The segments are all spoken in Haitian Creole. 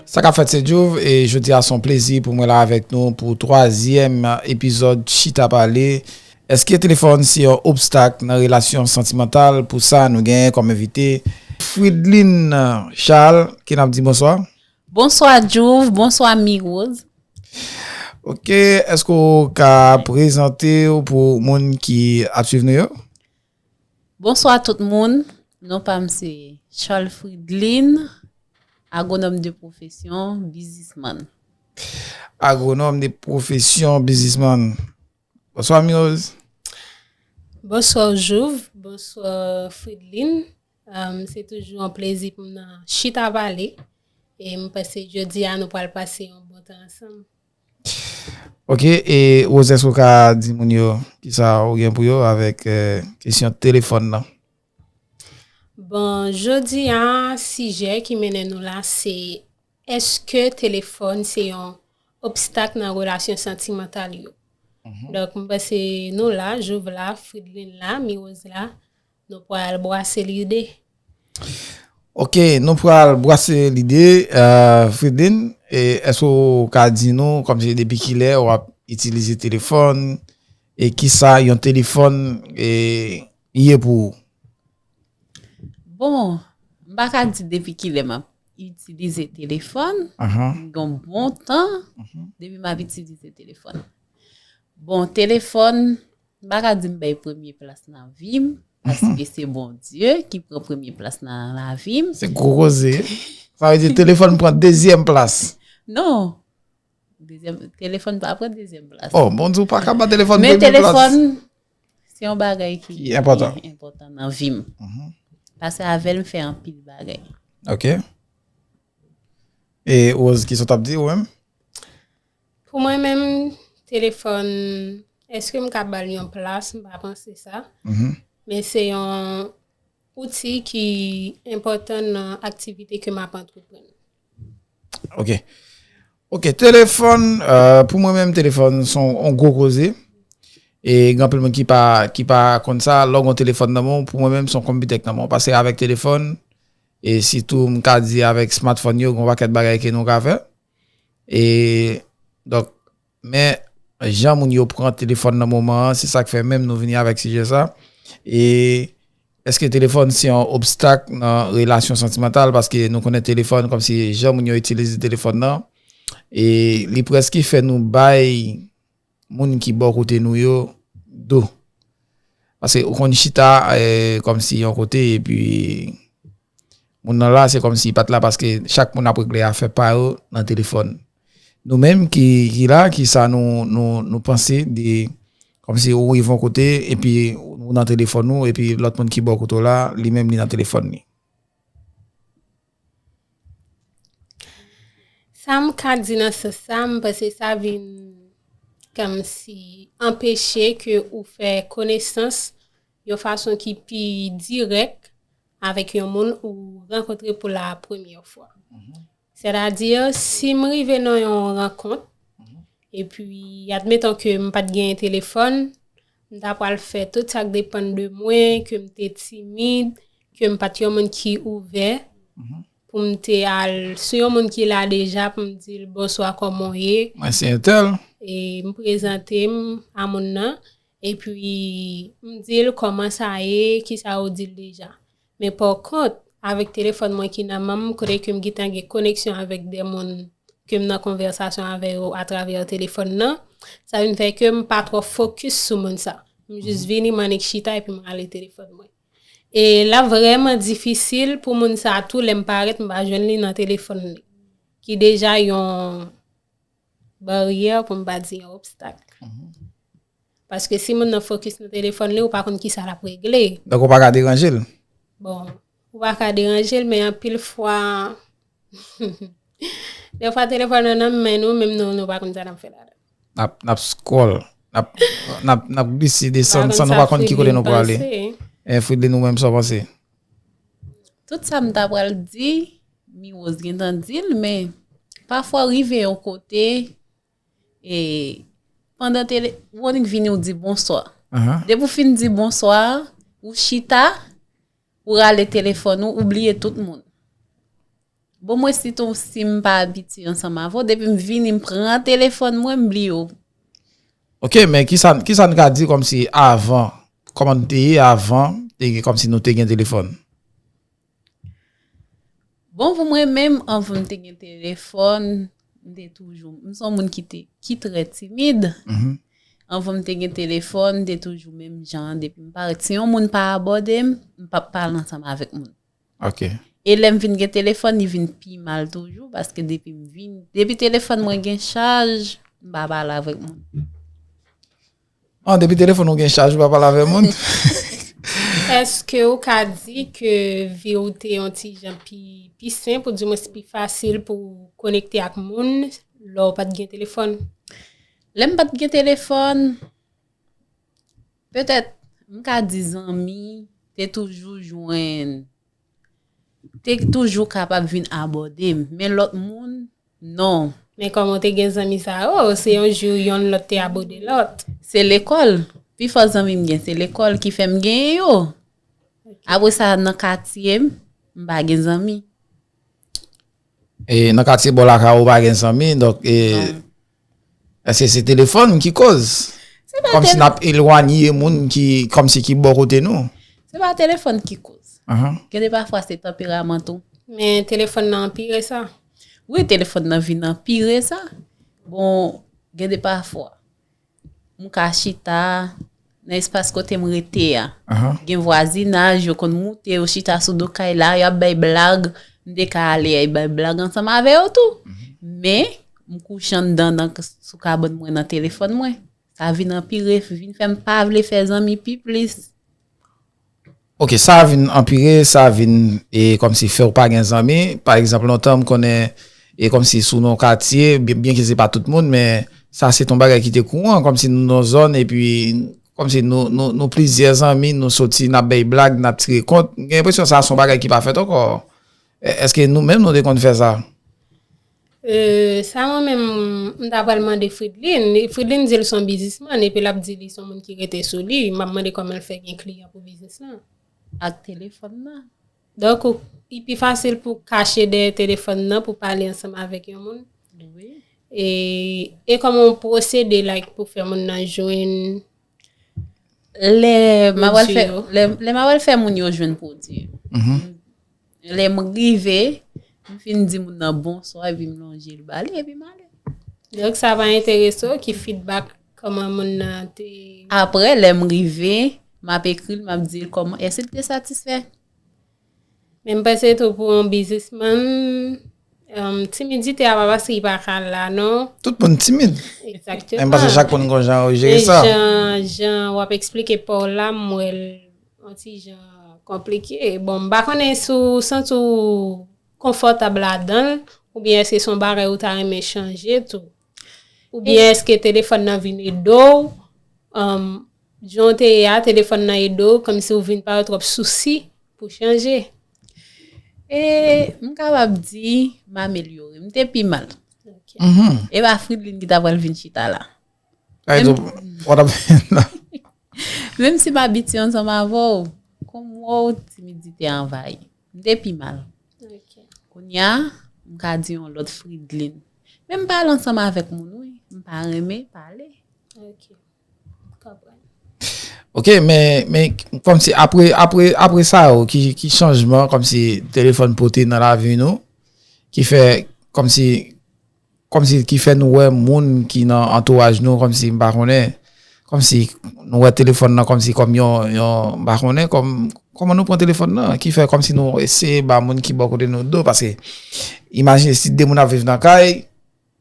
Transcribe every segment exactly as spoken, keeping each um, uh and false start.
Sa k ap fèt se Djouv, e jodi a se yon plezi pou mwen la avèk nou pou twazyèm epizòd Chita Pale. Èske telefòn se yon obstak nan relasyon santimantal? Pou sa, nou genyen kòm envite Fridlin Charles, ke n ap di bonswa. Bonswa Djouv, bonswa Mi Rose. Ok, èske w ka prezante w pou moun ki ap swiv nou yo? Bonswa tout moun. Non pa m se Charles Fridlin, agwonòm de pwofesyon, biznismann. Agwonòm de pwofesyon, biznismann. Bonswa Mi Rose. Bonswa Djouv, bonswa Fridlin. Um, se toujou yon plezi pou m nan Chita Pale. E m panse jodi a nou pral pase yon bon tan ansanm. Ok, e Rose, èske w ka di moun yo kisa ou gen pou yo avèk eh, kesyon telefòn nan? Bon, jodi a, sijè ki mennen nou la se èske telefòn se yon obstak nan relasyon santimantal yo? Donk, m panse nou la, Djouv la, Fridlin la, Mi Rose la, nou pral bwase lide. Ok, nou pral bwase lide, eh, Fridlin, e èske w ka di nou kòmsi depi kilè w ap itilize telefòn e kisa yon telefòn eh, ye pou ou? Bon, m pa ka di depi kilè m ap itilize telefòn. M gen yon bon tan depi m ap itilize telefòn. Bon, telefòn, m pa ka di m bay premye plas nan vi m, paske se Bondye ki pran premye plas nan lavi m. Se gwo koze. Sa vle di telefòn pran dezyèm plas. Non. Dezyèm, telefòn pa pran dezyèm plas. Oh, Bondye, ou pa ka ba telefòn premye plas. Men telefòn, se yon bagay ki enpòtan nan vi m. Paske avè l, m fè anpil bagay. Ok. E Rose, kisa w t ap di ou menm? Pou mwen menm, telefòn, èske m ka ba l yon plas? M pa panse sa. Men se yon outi ki enpòtan nan aktivite ke m ap antreprann. Ok. Ok, telefòn, eh, pou mwen menm, telefòn se yon gwo koze. E gen anpil moun ki pa, ki pa konn sa, lè w gen yon telefòn nan men w, pou mwen menm, se yon konpitè k nan men w. Paske avèk telefòn, e sitou m ka di avèk smartphone yo, gen yon pakèt bagay ke nou ka fè. E donk, men jan moun yo pran telefòn nan moman an, se sa k fè menm nou vini avèk sijè sa. E èske telefòn se yon obstak nan relasyon santimantal? Paske nou konnen telefòn, kòmsi jan moun yo itilize telefòn nan, e li prèske fè nou bay moun ki bò kote nou yo do. Paske ou konn chita eh, kòmsi yon kote, epi moun nan la, se kòmsi li pa t la, paske chak moun ap regle afè pa yo nan telefòn. Nou menm ki, ki la, kisa nou, nou, nou panse de kòmsi ou rive yon kote, epi ou nan telefòn ou, epi lòt moun ki bò kote w la, li menm li nan telefòn li? Sa m ka di nan sans sa, m panse sa vin kòmsi anpeche ke ou fè konesans yon fason ki pi dirèk avèk yon moun ou rankontre pou la premyè fwa. Sètadi, si m rive nan yon rankont, epi admeton ke m pa t genyen telefòn, m ta pral fè tout sa k depann de mwen, ke m te timid, ke m pa t yon moun ki ouvè, pou m te al sou yon moun ki la deja, pou m di l bonswa, kòman w ye? Mwen se entèl. E m prezante m a moun nan, epi m di l kòman sa ye, kisa yo di l deja. Men pa kont, avèk telefòn mwen ki nan men m, kote ke m gentan gen koneksyon avèk de moun ke m nan konvèsasyon avè yo atravè telefòn nan, sa vin fè ke m pa twò fokis sou moun sa. M jis vini, m annik chita epi m rale telefòn mwen. E l ap vrèman difisil pou moun sa tou lè m parèt m pa jwenn li nan telefòn li. Ki deja yon baryè pou m pa di yon obstak. Paske si moun nan fokis nan telefòn li, ou pa konn kisa l ap regle. Donk ou pa ka deranje l? Bon, ou pa ka deranje l, men anpil fwa, defwa telefòn nan nan men nou, menm nou, nou pa konn sa n ap fè ladan. N ap, n ap scroll, n ap, n ap, n ap glise desann san nou pa konn ki kote nou prale. E Fridlin, ou menm, sa w panse? Tout sa m ta pral di, Mi Rose gentan di l, men pafwa w rive yon kote, e pandan tele, ou annik vini ou di bonswa. Depi w fin di bonswa, ou chita, ou rale telefòn ou, ou bliye tout moun. Bon, mwen sitou si m pa abitye ansanm avè w, depi m vini, m pran telefòn mwen, m bliye w. Ok, men kisa, kisa n ka di kòmsi avan, kòman n te ye avan, te gen kòmsi nou te gen telefòn? Bon, pou mwen menm, anvan m te gen telefòn, m te toujou, m se yon moun ki te, ki trè timid. Anvan m te gen telefòn, m te toujou menm jan an, depi m parèt, si yon moun pa abòde m, m p ap pale ansanm avèk moun. Ok. E lè m vin gen telefòn, li vin pi mal toujou, paske depi m vin, depi telefòn mwen gen chaj, m pa pale avèk moun. Ah, depi telefòn ou gen chaj, ou pa pale avè moun? Èske ou ka di ke vi w te yon ti jan pi, pi senp, oudimwens pi fasil pou w konekte ak moun lè w pa t gen telefòn? Lè m pa t gen telefòn, petèt, m ka di zanmi, te toujou jwenn, te toujou kapab vin abòde m, men lòt moun, non. Men kòman w te gen zanmi sa yo? Se yon jou yonn lòt te abòde lòt. Se lekòl. Pifò zanmi m gen, se lekòl ki fè m genyen yo. Apre sa, nan katye m, m pa gen zanmi. E nan katye bò lakay ou pa gen zanmi, donk, e, èske se telefòn ki koz? Kòmsi n ap elwanye moun ki, kòmsi ki bò kote nou. Se pa telefòn ki koz. Ahan. Gen de pafwa se tanperaman tou. Men telefòn nan anpire sa. Wi, telefòn nan vin anpire sa. Bon, gen de pafwa, m ka chita nan espas kote m rete a. Ahan. Gen vwazinaj, yo konn moute, yo chita sou do kay la, y ap bay blag. M te ka ale bay blag ansanm avè yo tou. Men, m kouche anndan nan, sou kabann mwen nan telefòn mwen. Sa vin anpire, vin fè m pa vle fè zanmi pi plis. Ok, sa vin anpire, sa vin, e, kòmsi fè w pa gen zanmi. Pa egzanp, lontan m konnen, e, kòmsi sou nan katye, byen, byen ke se pa tout moun, men sa se t on bagay ki te kouran, kòmsi nou nan zòn, epi kòmsi nou, nou, nou plizyè zanmi, nou soti, n ap bay blag, n ap tire kont. M gen enpresyon sa se on bagay ki pa fèt ankò. E, èske nou menm nou te konn fè sa? E, sa mwen menm, m ta pral mande Fridlin. Fridlin di l se yon biznismann, epi l ap di li se yon moun ki rete sou li. M ap mande kòman l fè gen kliyan pou biznis lan. Ak telefòn nan. Donk, ou, li pi fasil pou w kache dèyè telefòn nan, pou pale ansanm avèk yon moun. Wi. E, e kòman w pwosede, like, pou fè moun nan jwenn Lè m ap pral fè, yo. Lè, lè m ap pral fè moun yo jwenn pwodui. Mhm. Lè m rive, m fin di moun nan bonswa, epi m lonje l ba li, epi m ale. Donk, sa va enterese w, ki feedback, kòman moun nan te. Apre, lè m rive, m ap ekri l, m ap di l kòman, èske l te satisfè? Men m panse tou pou yon biznismann, um, timidite a pa paske li pa ka la, non. Tout moun timid. Egzakteman. Men m panse chak moun gon jan yo jere Men sa. Jan, jan w ap eksplike pa w la, m wè l yon ti jan konplike. Bon, m pa konnen si w santi w konfòtab ladan l, oubyen èske se yon bagay ou ta renmen chanje tou? Oubyen èske telefòn nan vin ede w, um, jan w te ye a, telefòn nan ede w, kòmsi w vin pa gen twòp sousi pou chanje? E m kapab di, m amelyore. M te pi mal. Ok. Mhm. E pa Fridlin ki ta pral vin chita la. Ay, Menm- do, what up? Menm si m abitye ansanm avè w, kòm w wè w, timidite anvayi. M te pi mal. Ok. Kounye a, m ka di yon lòt Fridlin. Men m pale ansanm avèk moun, wi. M pa renmen pale. Ok. Konprann. Ok, men, men kòmsi apre, apre, apre sa yo, ki, ki chanjman kòmsi telefòn pote nan lavi nou, ki fè kòmsi, kòmsi ki fè nou wè moun ki nan antouraj nou, kòmsi m pa konnen, kòmsi nou wè telefòn nan kòmsi kòm yon, yon, m pa konnen, kòm, kòman nou pran telefòn nan, ki fè kòmsi nou eseye ba moun ki bò kote nou do, paske imajine si de moun ap viv nan kay,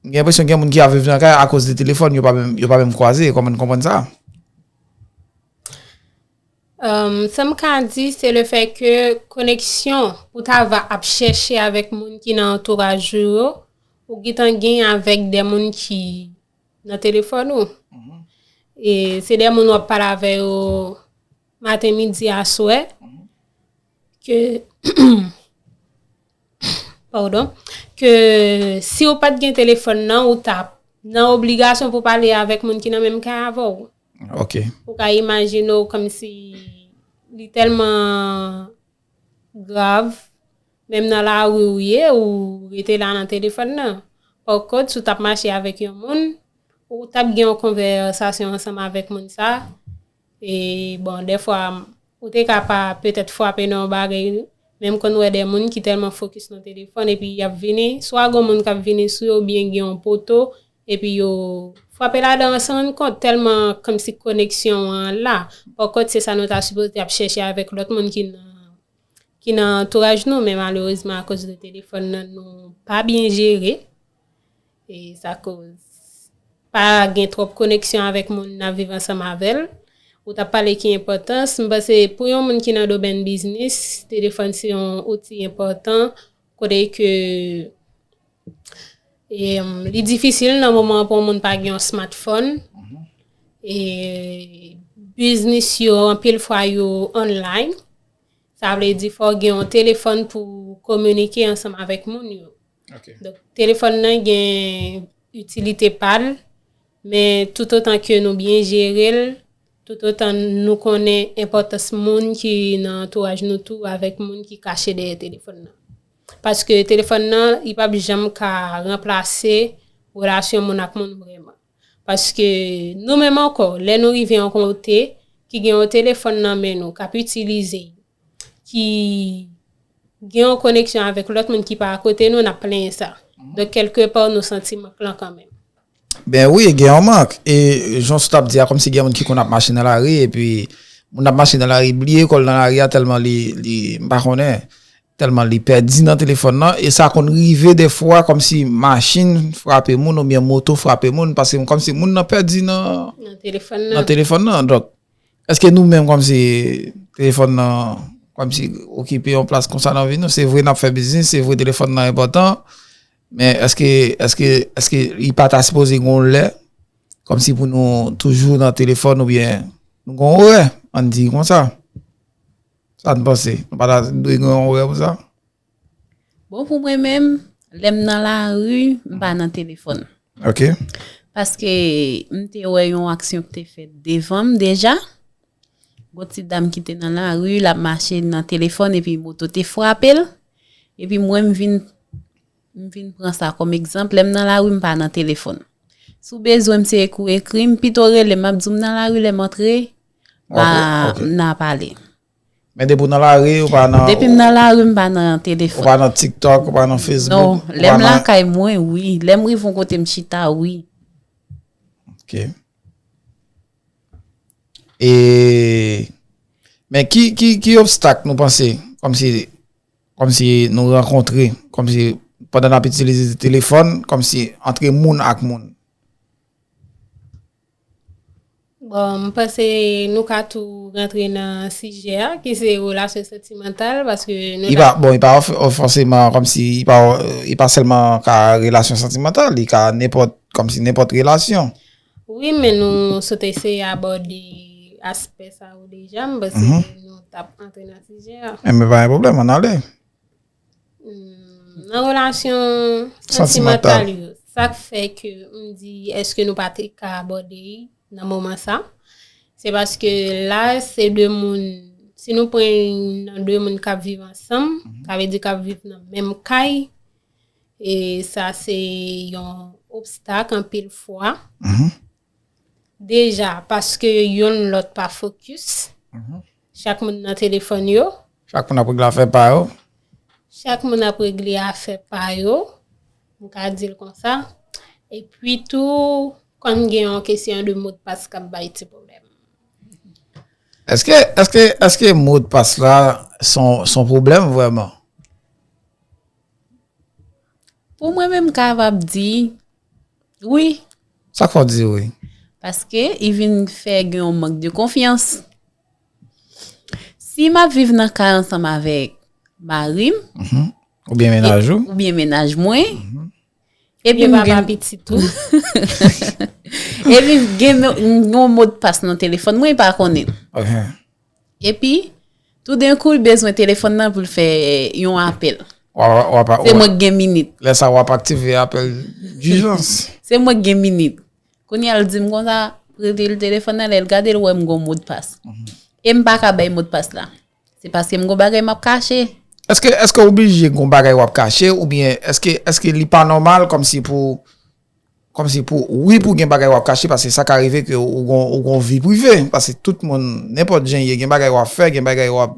m gen enpresyon gen moun ki ap viv nan kay akoz de telefòn, yo pa menm, yo pa menm kwaze, kòman n konprann sa? Um, sa m ka di, se le fè ke koneksyon pou ta va ap chèche avèk moun ki nan antouraj ou yo, ou gentan gen avèk de moun ki nan telefòn ou. E se de moun w ap pale avè yo maten, midi, aswè, ke, padon, ke si w pa t gen telefòn nan, ou t ap nan obligasyon pou pale avèk moun ki nan menm kay avè w. Ok. Ou ka imajine w kòmsi li tèlman grav, menm nan lari ou ye, ou rete la nan telefòn nan. Pa kont, si w t ap mache avèk yon moun, ou t ap gen yon konvèsasyon ansanm avèk moun sa. E bon, dèfwa, ou te ka pa petèt frape nan yon bagay, men m konn wè de moun ki tèlman fokis nan telefòn, epi y ap vini, swa gen moun k ap vini sou yo, oubyen gen yon poto, epi yo frape ladan an san rann kont, tèlman kòmsi koneksyon an la. Pa kont, se sa nou ta sipoze ap chèche avèk lòt moun ki nan, ki nan antouraj nou, men malerezman, akoz de telefòn nan, nou pa byen jere. E sa koz pa gen twòp koneksyon avèk moun n ap viv ansanm avè l. Ou t ap pale ki enpòtans. M panse pou yon moun ki nan domèn biznis, telefòn se yon outi enpòtan, kote ke, em, li difisil nan moman an pou yon moun pa gen yon smartphone. E biznis yo, anpil fwa, yo online. Sa vle di fò w gen yon telefòn pou w kominike ansanm avèk moun yo. Donk, telefòn nan gen itilite pa l, men toutotan ke nou byen jere l, toutotan nou konnen enpòtans moun ki nan antouraj nou tou avèk moun ki kache dèyè telefòn nan. Paske telefòn nan, li p ap janm ka ranplase relasyon moun ak moun vrèman. Paske nou menm ankò, lè nou rive yon kote, ki gen yon telefòn nan men nou, k ap itilize, ki gen yon koneksyon avèk lòt moun ki pa akote nou, n ap plenyen sa. Donk, kèlkepa, nou santi mank lan kanmenm. Ben wi, gen yon mank. E jan w t ap di a, kòmsi gen moun ki konn ap mache nan lari, epi moun ap mache nan lari, bliye kò l nan lari a, tèlman li, li, m pa konnen, tèlman li pèdi nan telefòn nan. E sa konn rive dèfwa, kòmsi machin frape moun, oubyen moto frape moun, paske kòmsi moun nan pèdi nan, nan telefòn nan. Nan telefòn nan. Donk, èske nou menm, kòmsi telefòn nan, kòmsi okipe yon plas konsa nan vi nou? Se vre n ap fè biznis, se vre telefòn nan enpòtan, men èske, èske, èske li pa ta sipoze gen yon lè, kòmsi pou nou toujou nan telefòn, oubyen nou gen yon orè, ann di konsa? Sa n panse? Nou pa ta dwe gen yon orè pou sa? Bon, pou mwen menm, lè m nan lari, m pa nan telefòn. Ok. Paske m te wè yon aksyon ki te fèt devan m deja. Gon ti dam ki te nan lari, l ap mache nan telefòn epi moto te frape l. Epi mwen, m vin, m vin pran sa kòm egzanp. Lè m nan lari, m pa nan telefòn. Si w bezwen m, se ekri w ekri m, pito rele m, m ap di w m nan lari, lè m antre, pa, n a pale. Men depi w nan lari, ou pa nan, depi m nan lari, m pa nan telefòn. Ou pa nan TikTok, ou pa nan Facebook, non, lè m lakay mwen, wi. Lè m rive yon kote m chita, wi. Ok. E, men ki, ki, ki obstak nou panse, kòmsi, kòmsi nou rankontre, kòmsi pandan n ap itilize telefòn, kòmsi antre moun ak moun? Bon, m panse nou ka tou rantre nan sijè a, ki se relasyon santimantal, paske nou... Li pa, bon, li pa fòseman kòmsi, li pa, li pa sèlman ka relasyon santimantal, li ka nenpòt, kòmsi nenpòt relasyon. Wi, men nou sot eseye abòde aspè sa yo deja, m panse nou t ap antre nan sijè a. Enben, pa gen pwoblèm, ann ale. Hmm, nan relasyon santimantal yo, sa k fè ke m di, èske nou pa te ka abòde nan moman sa? Se paske la, se de moun, si nou pran nan de moun k ap viv ansanm, sa vle di k ap viv nan menm kay, e sa se yon obstak anpil fwa. Deja, paske yonn lòt pa fokis. Chak moun nan telefòn yo. Chak moun ap regle afè pa yo. Chak moun ap regle afè pa yo. M ka di l konsa. Epi tou, konn gen yon kesyon de modpas k ap bay ti pwoblèm. Èske, èske, èske modpas la se yon, se yon pwoblèm vrèman? Pou mwen menm, m kapab di wi. Sa k fè w di wi? Paske li vin fè gen yon mank de konfyans. Si m ap viv nan kay ansanm avèk mari m, oubyen mennaj ou, oubyen mennaj mwen, epi m gen papa pitit ou, epi m gen yon modpas nan telefòn mwen, li pa konnen. Epi, toudenkou, li bezwen telefòn nan pou l fè yon apèl. Se mwen k gen minit. Lè sa, w ap aktive apèl dijans. Se mwen k gen minit. Kounye a, l di m konsa, prete l telefòn nan, lè l gade, l wè m gen yon modpas. E m pa ka bay modpas la. Se paske m gen yon bagay m ap kache. Èske, èske w oblije gen bagay w ap kache, oubyen èske, èske li pa nòmal kòmsi pou, kòmsi pou, wi, pou gen bagay w ap kache, paske sa ka rive ke ou gon, ou gon vi prive, paske tout moun, nenpòt jan ye, gen bagay w ap fè, gen bagay w ap,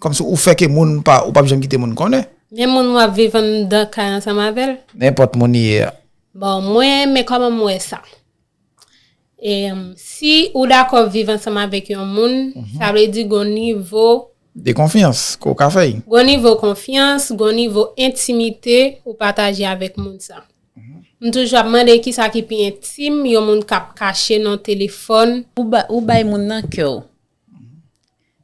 kòmsi ou fè ke moun pa, ou p ap janm kite moun konnen. Men moun w ap viv anndan kay ansanm avè l. Nenpòt moun li ye a. Bon, mwen, men kòman m wè sa? E, si ou dakò viv ansanm avèk yon moun, sa vle di gon nivo de konfyans ke w ka fè. Gon nivo konfyans, gon nivo entimite ou pataje avèk moun sa. M toujou ap mande kisa ki pi entim yon moun k ap kache nan telefòn. Ou ba, ou bay moun nan kè w.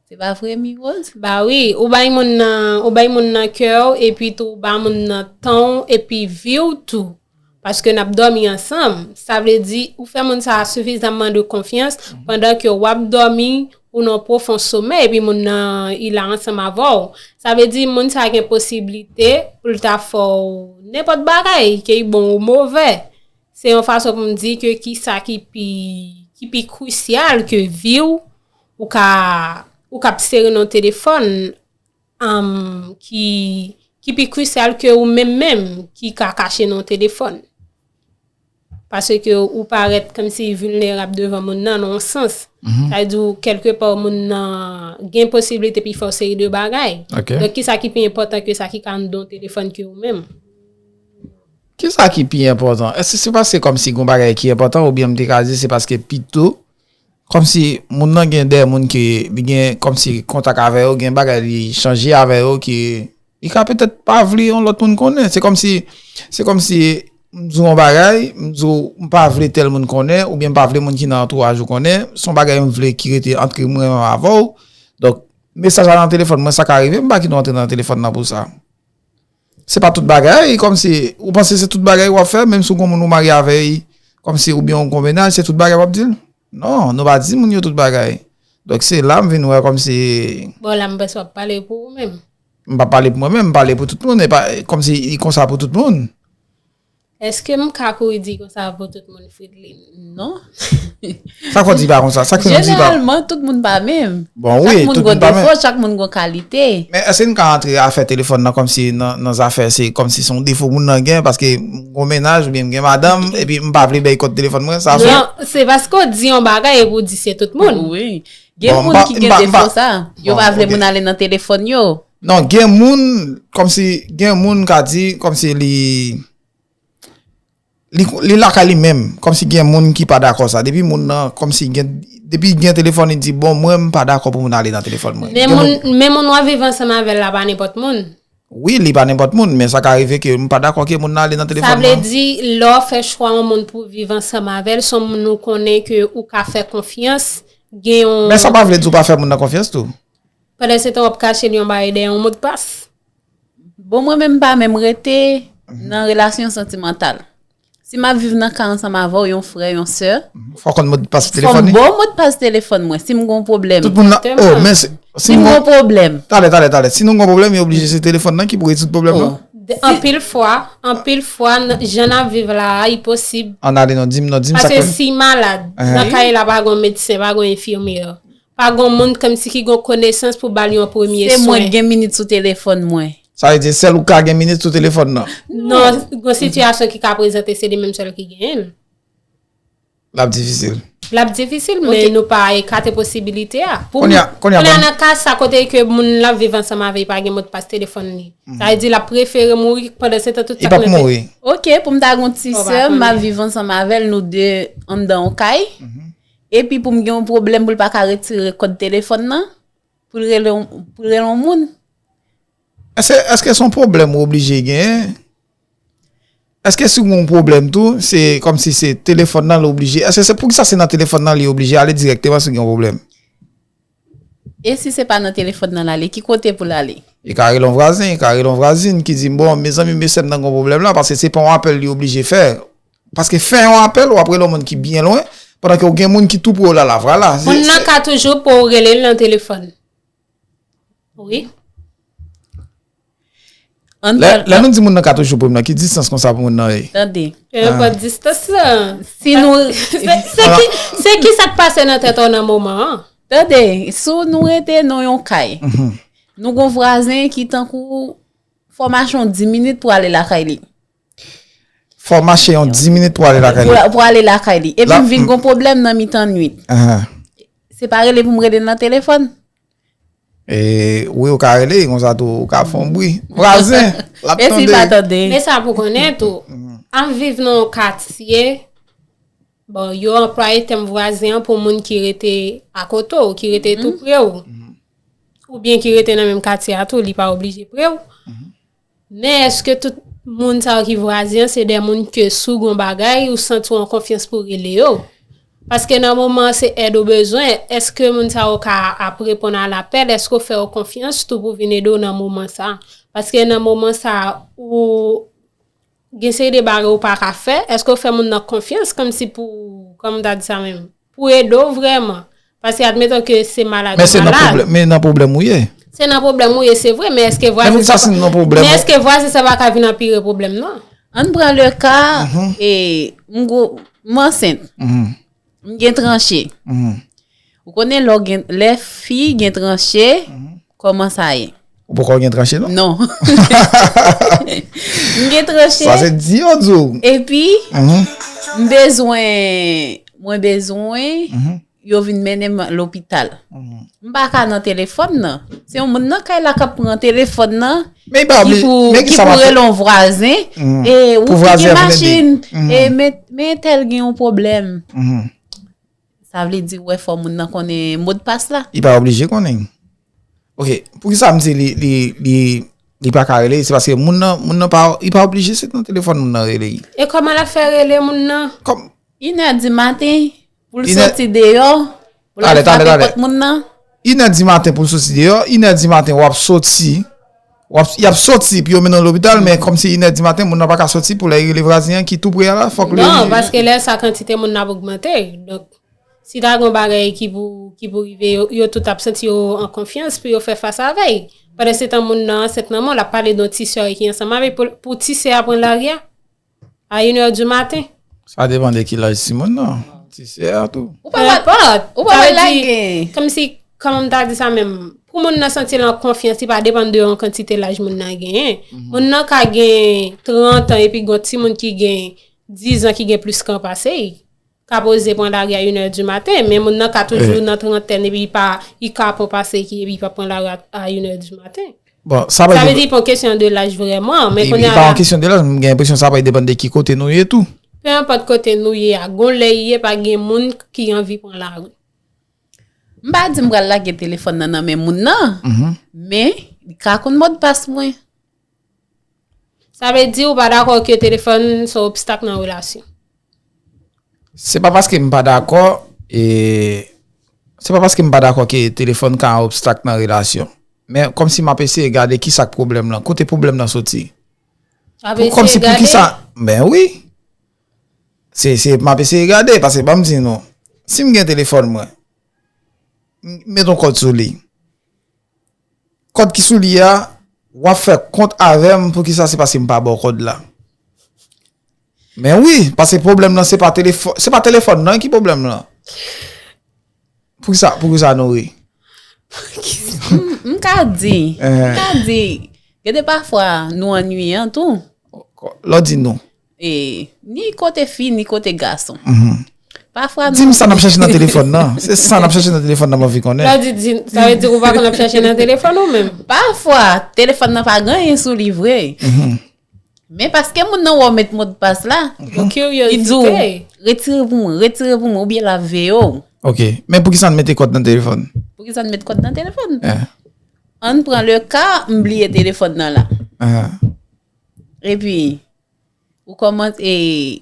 Se pa vre, mi Rose? Ba wi, ou bay moun nan, ou bay moun nan kè w, epi tou ou ba moun nan tan w, epi vi w tou. Paske n ap dòmi ansanm. Sa vle di, ou fè moun sa a sifizamman de konfyans pandan ke w ap dòmi, ou nan pwofon somèy, epi moun nan, li la ansanm avè w. Sa vle di, moun sa a gen posiblite pou l ta fè w nenpòt bagay, ke li bon ou move. Se yon fason pou m di ke kisa ki pi, ki pi krisyal ke vi w, ou ka, ou ka ap sere nan telefòn, um, ki, ki pi krisyal ke ou menm menm ki ka kache nan telefòn. Paske ou parèt kòmsi vilnerab devan moun nan, nan yon sans. Sa vle di, kèlkepa, moun nan gen posiblite pou l fè yon seri de bagay. Donk, kisa ki pi enpòtan ke sa ki ka anndan yon telefòn ke ou menm? Kisa ki pi enpòtan? Èske se paske kòmsi gon bagay ki enpòtan, oubyen m te ka di se paske pito kòmsi moun nan gen de moun ke li gen kòmsi kontak avè yo, gen bagay li chanje avè yo ke li ka petèt pa vle yon lòt moun konnen. Se kòmsi, se kòmsi m di w yon bagay, m di w m pa vle tèl moun konnen, oubyen m pa vle moun ki nan antouraj ou konnen, se yon bagay m vle ki rete antre mwen menm avè w. Donk, mesaj la nan telefòn mwen, sa ka rive, m pa kite w antre nan telefòn nan pou sa. Se pa tout bagay, kòmsi, ou panse se tout bagay w ap fè, menm si w gon moun ou marye avè l, kòmsi, oubyen w gon mennaj, se tout bagay w ap di l? Non, nou pa di moun yo tout bagay. Donk, se la m vin wè kòmsi. Bon, la, m panse w ap pale pou ou menm. M pa pale pou mwen menm, m pale pou tout moun, e pa, kòmsi, li konsa pou tout moun. Èske m ka kouri di konsa pou tout moun, Fridlin? Non. Sa k fè w di pa konsa? Sa k fè nou di pa? Jeneralman, tout moun pa menm. Bon, wi, tout moun pa menm. Chak moun gon defo, chak moun gon kalite. Men èske n ka antre afè telefòn nan kòmsi nan, nan zafè, se kòmsi se yon defo moun nan gen, paske m gon mennaj oubyen m gen madanm, epi m pa vle bay kòd telefòn mwen, sa se. Non, se paske w di yon bagay epi w di se tout moun. Wi. Gen moun ki gen defo sa. Yo pa vle moun ale nan telefòn yo. Non, gen moun, kòmsi, gen moun ka di, kòmsi li, li, li lakay li menm, kòmsi gen moun ki pa dakò sa. Depi moun nan, kòmsi gen, depi gen telefòn, li di, bon, mwen, m pa dakò pou moun ale nan telefòn mwen. Men moun, men moun w ap viv ansanm avè l la pa nenpòt moun. Wi, li pa nenpòt moun, men sa ka rive ke m pa dakò ke moun nan ale nan telefòn mwen. Sa vle di, lè w fè chwa yon moun pou w viv ansanm avè l, se yon moun ou konnen ke ou ka fè konfyans, gen yon. Men sa pa vle di w pa fè moun nan konfyans tou. Pandan se tan w ap kache l yon bagay dèyè yon modpas. Bon, mwen menm m pa menm rete nan relasyon santimantal. Si m ap viv nan kay ansanm avè w, yon frè, yon sè, fò w konn modpas telefòn li. Fò m ba w modpas telefòn mwen. Si m gon pwoblèm. Tout moun nan, oh, men si, si m gon pwoblèm. Talè, talè, talè. Si nou gon pwoblèm, yo oblije se telefòn nan ki pou rezoud pwoblèm nan. Anpil fwa, anpil fwa, jan n ap viv la a, li posib. Ann ale non, di m non, di m sa k fè. Paske si malad, nan kay la pa gon medsen, pa gon enfimyè. Pa gon moun kòmsi ki gon konesans pou ba l yon premye swen. Se mwen k gen minit sou telefòn mwen. Sa vle di sèl ou ka gen minit sou telefòn nan? Non, gon sitiyasyon ki ka prezante, se li menm sèl ki genyen l. L ap difisil. L ap difisil, men nou pa ekate posibilite a. Pou kounye a, kounye a, nan ka sa kote ke moun l ap viv ansanm avè l pa gen modpas telefòn li. Sa vle di l ap prefere mouri pandan se tan tout sa k nan tèt. Li p ap mouri. Ok, pou m ta gon ti sè, m ap viv ansanm avè l, nou de anndan yon kay. Epi pou m gen yon pwoblèm pou l pa ka retire kòd telefòn nan, pou l rele yon, pou l rele yon moun. Èske, èske se yon pwoblèm ou oblije genyen? Èske si w gen yon pwoblèm tou, se kòmsi se telefòn nan l oblije? Èske se poukisa se nan telefòn nan li oblije ale dirèkteman si w gen yon pwoblèm? E si se pa nan telefòn nan l ale, ki kote pou l ale? Li ka rele yon vwazen, li ka rele yon vwazin ki di, bon, mezanmi, mesye m nan gen yon pwoblèm la, paske se pa yon apèl li oblije fè. Paske fè yon apèl, w ap rele yon moun ki byen lwen, pandan ke w gen moun ki tou pre w la, la, vwala. Moun nan ka toujou pou w rele l nan telefòn. Wi. Lè, lè nou di moun nan ka toujou pre m nan, ki distans konsa pou moun nan ye? Tande. Peu importe distans lan. Si nou se, se ki, se ki sa k pase nan tèt ou nan moman an? Tande, si nou rete nan yon kay, Nou gon vwazen ki tankou fò mache yon dis minit pou ale lakay li. Fò mache yon dis minit pou ale lakay li. Pou ale lakay li. Epi m vin gon pwoblèm nan mitan nwit. Se pa rele pou m rele nan telefòn? E, wi, ou ka rele, konsa tou, ou ka fè yon bri. Vwazen, l ap tande. E si l pa tande? Men sa pou konnen tou, ap viv nan yon katye, bon, yo anplwaye tèm vwazen an pou moun ki rete akote w, ki rete tou pre w. Oubyen ki rete nan menm katye a tou, li pa oblije pre w. Men èske tout moun sa yo ki vwazen an, se de moun ke si w gon bagay, ou santi w an konfyans pou rele yo? Paske nan moman an, se èd ou bezwen. Èske moun sa yo ka ap reponn a lapèl? Èske w fè yo konfyans tou pou vin ede w nan moman sa? Paske nan moman sa, ou gen seri de bagay ou pa ka fè. Èske w fè moun nan konfyans kòmsi pou, kòman m ta di sa menm? Pou ede w vrèman. Paske admeton ke se malad ou malad. Men nan pwoblèm ou ye. Se nan pwoblèm ou ye, se vre, men èske vwazen sa pa ka vin anpire pwoblèm nan? Ann pran le ka, e, m gwo, m ansent. M gen tranche. Ou konnen lè w gen, lè fi gen tranche, kòman sa ye? Ou poko gen tranche, non? Non. M gen tranche. Sa se di yo di w. Epi, m bezwen, mwen bezwen, yo vin mennen m lopital. M pa ka nan telefòn nan. Se yon moun nan kay la k ap pran telefòn nan. Men li pa oblije, men ki sa w ap fè? Ki pou rele yon vwazen. E ou ki gen machin. E men, men entèl gen yon pwoblèm. Sa vle di, w wè, fò moun nan konnen modpas la. Li pa oblije konnen. Ok, poukisa m di li, li, li, li pa ka rele? Se paske moun nan, moun nan pa, li pa oblije se nan telefòn moun nan rele. E kòman l ap fè rele moun nan? Kòm Inè di maten, pou l soti deyò, pou l al frape pòt moun nan. Inè di maten pou l soti deyò, inè di maten w ap soti, w ap, y ap soti pou yo mennen w lopital, men kòm se inè di maten, moun nan pa ka soti pou lè l rele vwazen an ki tou pre a la, fòk li. Non, paske lè sa kantite moun nan ap ogmante. Donk, si ta gen yon bagay ki pou, ki pou rive, yo, yo tout ap santi yo an konfyans pou yo fè fas avè l. Pandansetan, moun nan ansent nan men w, l ap pale de yon ti sè ki ansanm avè l, pou, pou ti sè a pran lari a. A inè di maten. Sa depann de ki laj timoun nan. Ti sè a tou. Ou pa pral, ou pa pral lage. Kòmsi, kòman m ta di sa menm? Pou moun nan santi l an konfyans, li pa depann de yon kantite laj moun nan genyen. Moun nan ka gen trant an epi gen yon timoun ki gen diz an ki gen plis kan pase l. Ka poze pran lari a inè di maten, men moun nan ka toujou nan trantèn epi li pa, li ka pran pase ki epi li pa pran lari a inè di maten. Bon, sa pa Sa vle di pa yon kesyon de laj vrèman, men kounye a pa la, yon kesyon de laj, m gen enpresyon sa pa depann de ki kote nou ye tou. Pe enpòt kote nou ye a, gon lè ye pa gen moun ki anvi pran lari. M pa di m pral lage telefòn nan nan men moun nan, men li ka konn modpas mwen. Sa vle di ou pa dakò ke telefòn se yon obstak nan relasyon. Se pa paske m pa dakò, e, se pa paske m pa dakò ke telefòn ka yon obstak nan relasyon. Men kòmsi m ap eseye gade ki sa k pwoblèm lan, kote pwoblèm lan soti. Ap eseye gade. Ben wi. Se, se, m ap eseye gade, paske ban m di nou, si m gen telefòn mwen, m met yon kòd sou li. Kòd ki sou li a, w ap fè kont avè m poukisa se paske m pa ba w kòd la. Men wi, paske pwoblèm nan se pa telefòn, se pa telefòn nan ki pwoblèm lan. Poukisa, poukisa nou ri? M, m ka di, m ka di, gen de pafwa nou annuiyan tou. Lè w di nou. E, ni kote fi, ni kote gason. Pafwa Di m sa n ap chache nan telefòn nan. Se sa n ap chache nan telefòn nan, m anvi konnen. Lè w di, di, sa vle di ou pa konn ap chache nan telefòn ou menm. Pafwa, telefòn nan pa gen anyen sou li vre. Men paske moun nan wè w met modpas la, Yon li di w, kiryozite. Retire pou mwen, retire pou mwen, oubyen l ap veye w. Ok. Men poukisa n mete kòd nan telefòn? Poukisa n met kòd nan telefòn? Eh, Ann pran le ka, m bliye telefòn nan la. eh. Epi, ou kòmanse, e,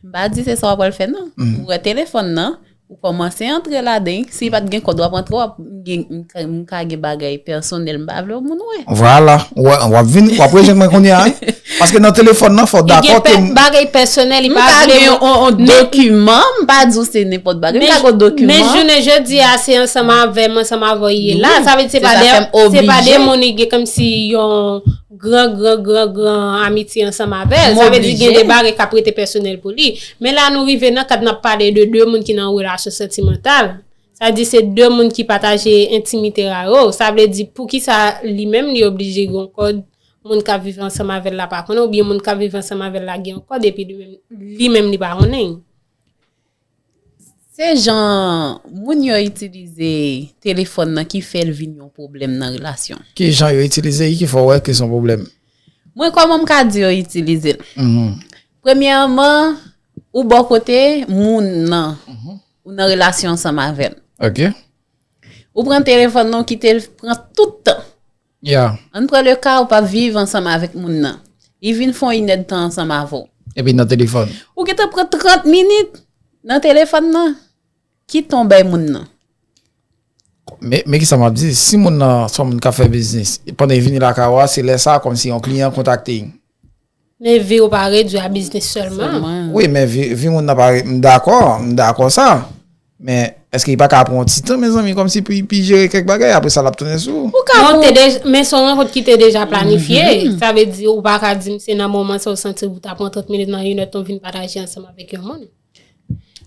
m pa di se sa w ap pral fè non. Ou wè telefòn nan, ou kòmanse antre ladan, si pa t gen kòd w ap antre, w ap gen, m ka, m ka gen bagay pèsonèl, m pa vle moun wè. Vwala, w ap vin, w ap rejwenn mwen kounye a, wi. Paske nan telefòn nan, fò w Li gen dakò ke pè- bagay pèsonèl, li M pa ka vle gen moun- yon, yon Men- dokiman, m pa di w se nenpòt bagay, m ka gen yon dokiman. Men jounen jodi a, se ansanm avè m, ansanm avè w ye la. Sa vle di se pa de, se pa de moun li gen kòmsi yon gran, gran, gran, gran amitye ansanm avè l. Sa vle di gen de bagay k ap rete pèsonèl pou li. Men la nou rive nan kad n ap pale de de moun ki nan yon relasyon santimantal. Sa di se de moun ki pataje entimite a yo. Sa vle di poukisa li menm li oblije gen yon kòd, moun k ap viv ansanm avè l la pa konnen, oubyen moun k ap viv ansanm avè l la gen yon kòd epi li menm, li menm li pa konnen. Se jan moun yo itilize telefòn nan ki fè l vin yon pwoblèm nan relasyon. Ki jan yo itilize l ki fè w wè ke se yon pwoblèm? Mwen, kòman m ka di yo itilize l? Premyèman, ou bò kote moun nan, ou nan relasyon ansanm avè l. Ok. Ou pran telefòn nan, ou kite l pran tout tan. Ya. Ann pran le ka ou p ap viv ansanm avèk moun nan. Li vin fè yon inèdtan ansanm avè w. Epi nan telefòn. Ou gentan pran trant minit nan telefòn nan. Ki tan w bay moun nan? Men, men kisa m ap di, si moun nan se yon moun k ap fè biznis, pandan li vini lakay ou a, se lè sa a kòmsi yon kliyan kontakte l. Men vi w pa redwi a biznis sèlman. Wi, men vi, vi moun nan pa re-, m dakò, m dakò sa. Men èske li pa ka pran yon ti tan, mezanmi, kòmsi pou li pi jere kèk bagay, apre sa l ap tounen sou ou? Non, te dej-, men se yon rankont ki te deja planifye. Sa vle di ou pa ka di m se nan moman sa ou santi ou ta pran trant minit nan inèdtan w vin pataje ansanm avèk yon moun.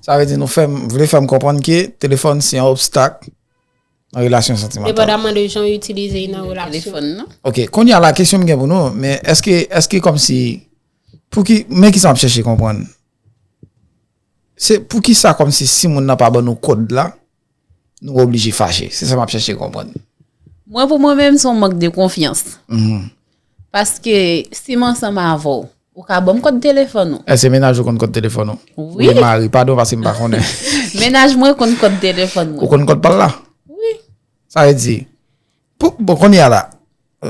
Sa vle di nou fè m, vle fè m konprann ke telefòn se yon obstak nan relasyon santimantal. Depandaman de jan w itilize l nan relasyon. Telefòn nan. Ok, kounye a la kesyon m gen pou nou, men èske, èske kòmsi, pou ki, men kisa m ap chèche konprann? Se poukisa kòmsi si moun nan pa ban nou kòd la, nou oblije fache? Se sa m ap chèche konprann. Mwen, pou mwen menm, se yon mank de konfyans. Paske si m ansanm avè w, ou ka ban m kòd telefòn ou. Èske mennaj ou konn kòd telefòn ou? Wi. Mari, padon, paske m pa konnen. Mennaj mwen konn kòd telefòn Ou mwen. Konn kòd pa l la? Wi. Sa vle di, pou, bon, kounye a la,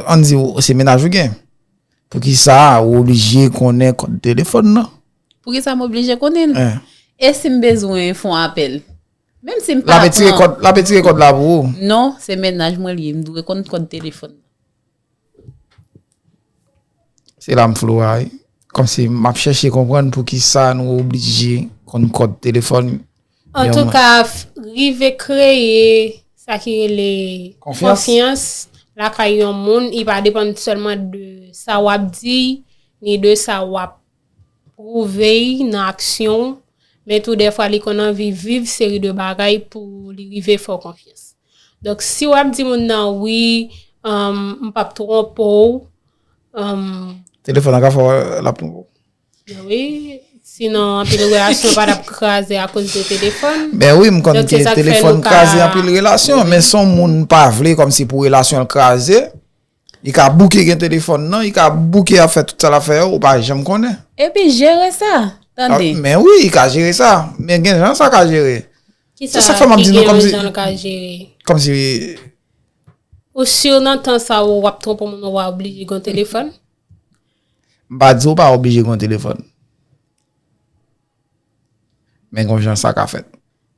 ann di w, se mennaj ou gen. Poukisa ou oblije konnen kòd telefòn nan? Poukisa m oblije konnen l? Eh. E si m bezwen fè yon apèl? Menm si m L pa ap retire pran. Kòd, l ap retire kòd la pou ou. Non, se mennaj mwen li ye, m dwe konn kòd telefòn. Se la m flou a, wi. Kòmsi m ap chèche konprann poukisa nou oblije konn kòd telefòn. Antouka, rive kreye sa ki rele Konfyans. Konfyans lakay yon moun, li pa depann sèlman de sa w ap di, ni de sa w ap pwouve nan aksyon w, men tou dèfwa li konn anvi viv seri de bagay pou li rive fè w konfyans. Donk, si w ap di moun nan, wi, um, m p ap twonpe w, um, Telefòn nan ka fè w l ap twonpe w. Wi, sinon anpil relasyon pa t ap kraze akoz de telefòn. Ben wi, m konn Donk, se ke sa k fè telefòn nou ka kraze anpil relasyon, men si yon moun pa vle kòmsi pou relasyon l kraze, li ka bouke gen telefòn nan, li ka bouke ap fè tout sa l ap fè yo, ou pa janm konnen. Epi jere sa, tande. Men wi, li ka jere sa, men gen jan sa ka jere. Kisa Se sa k fè m ap ki di nou gen yon kòmsi, jan l ka jere? Kòmsi Ou si nan tan sa ou w ap twonpe moun ou w a oblije gen yon telefòn? M pa di ou pa oblije gen yon telefòn. Men gon jan sa ka fèt.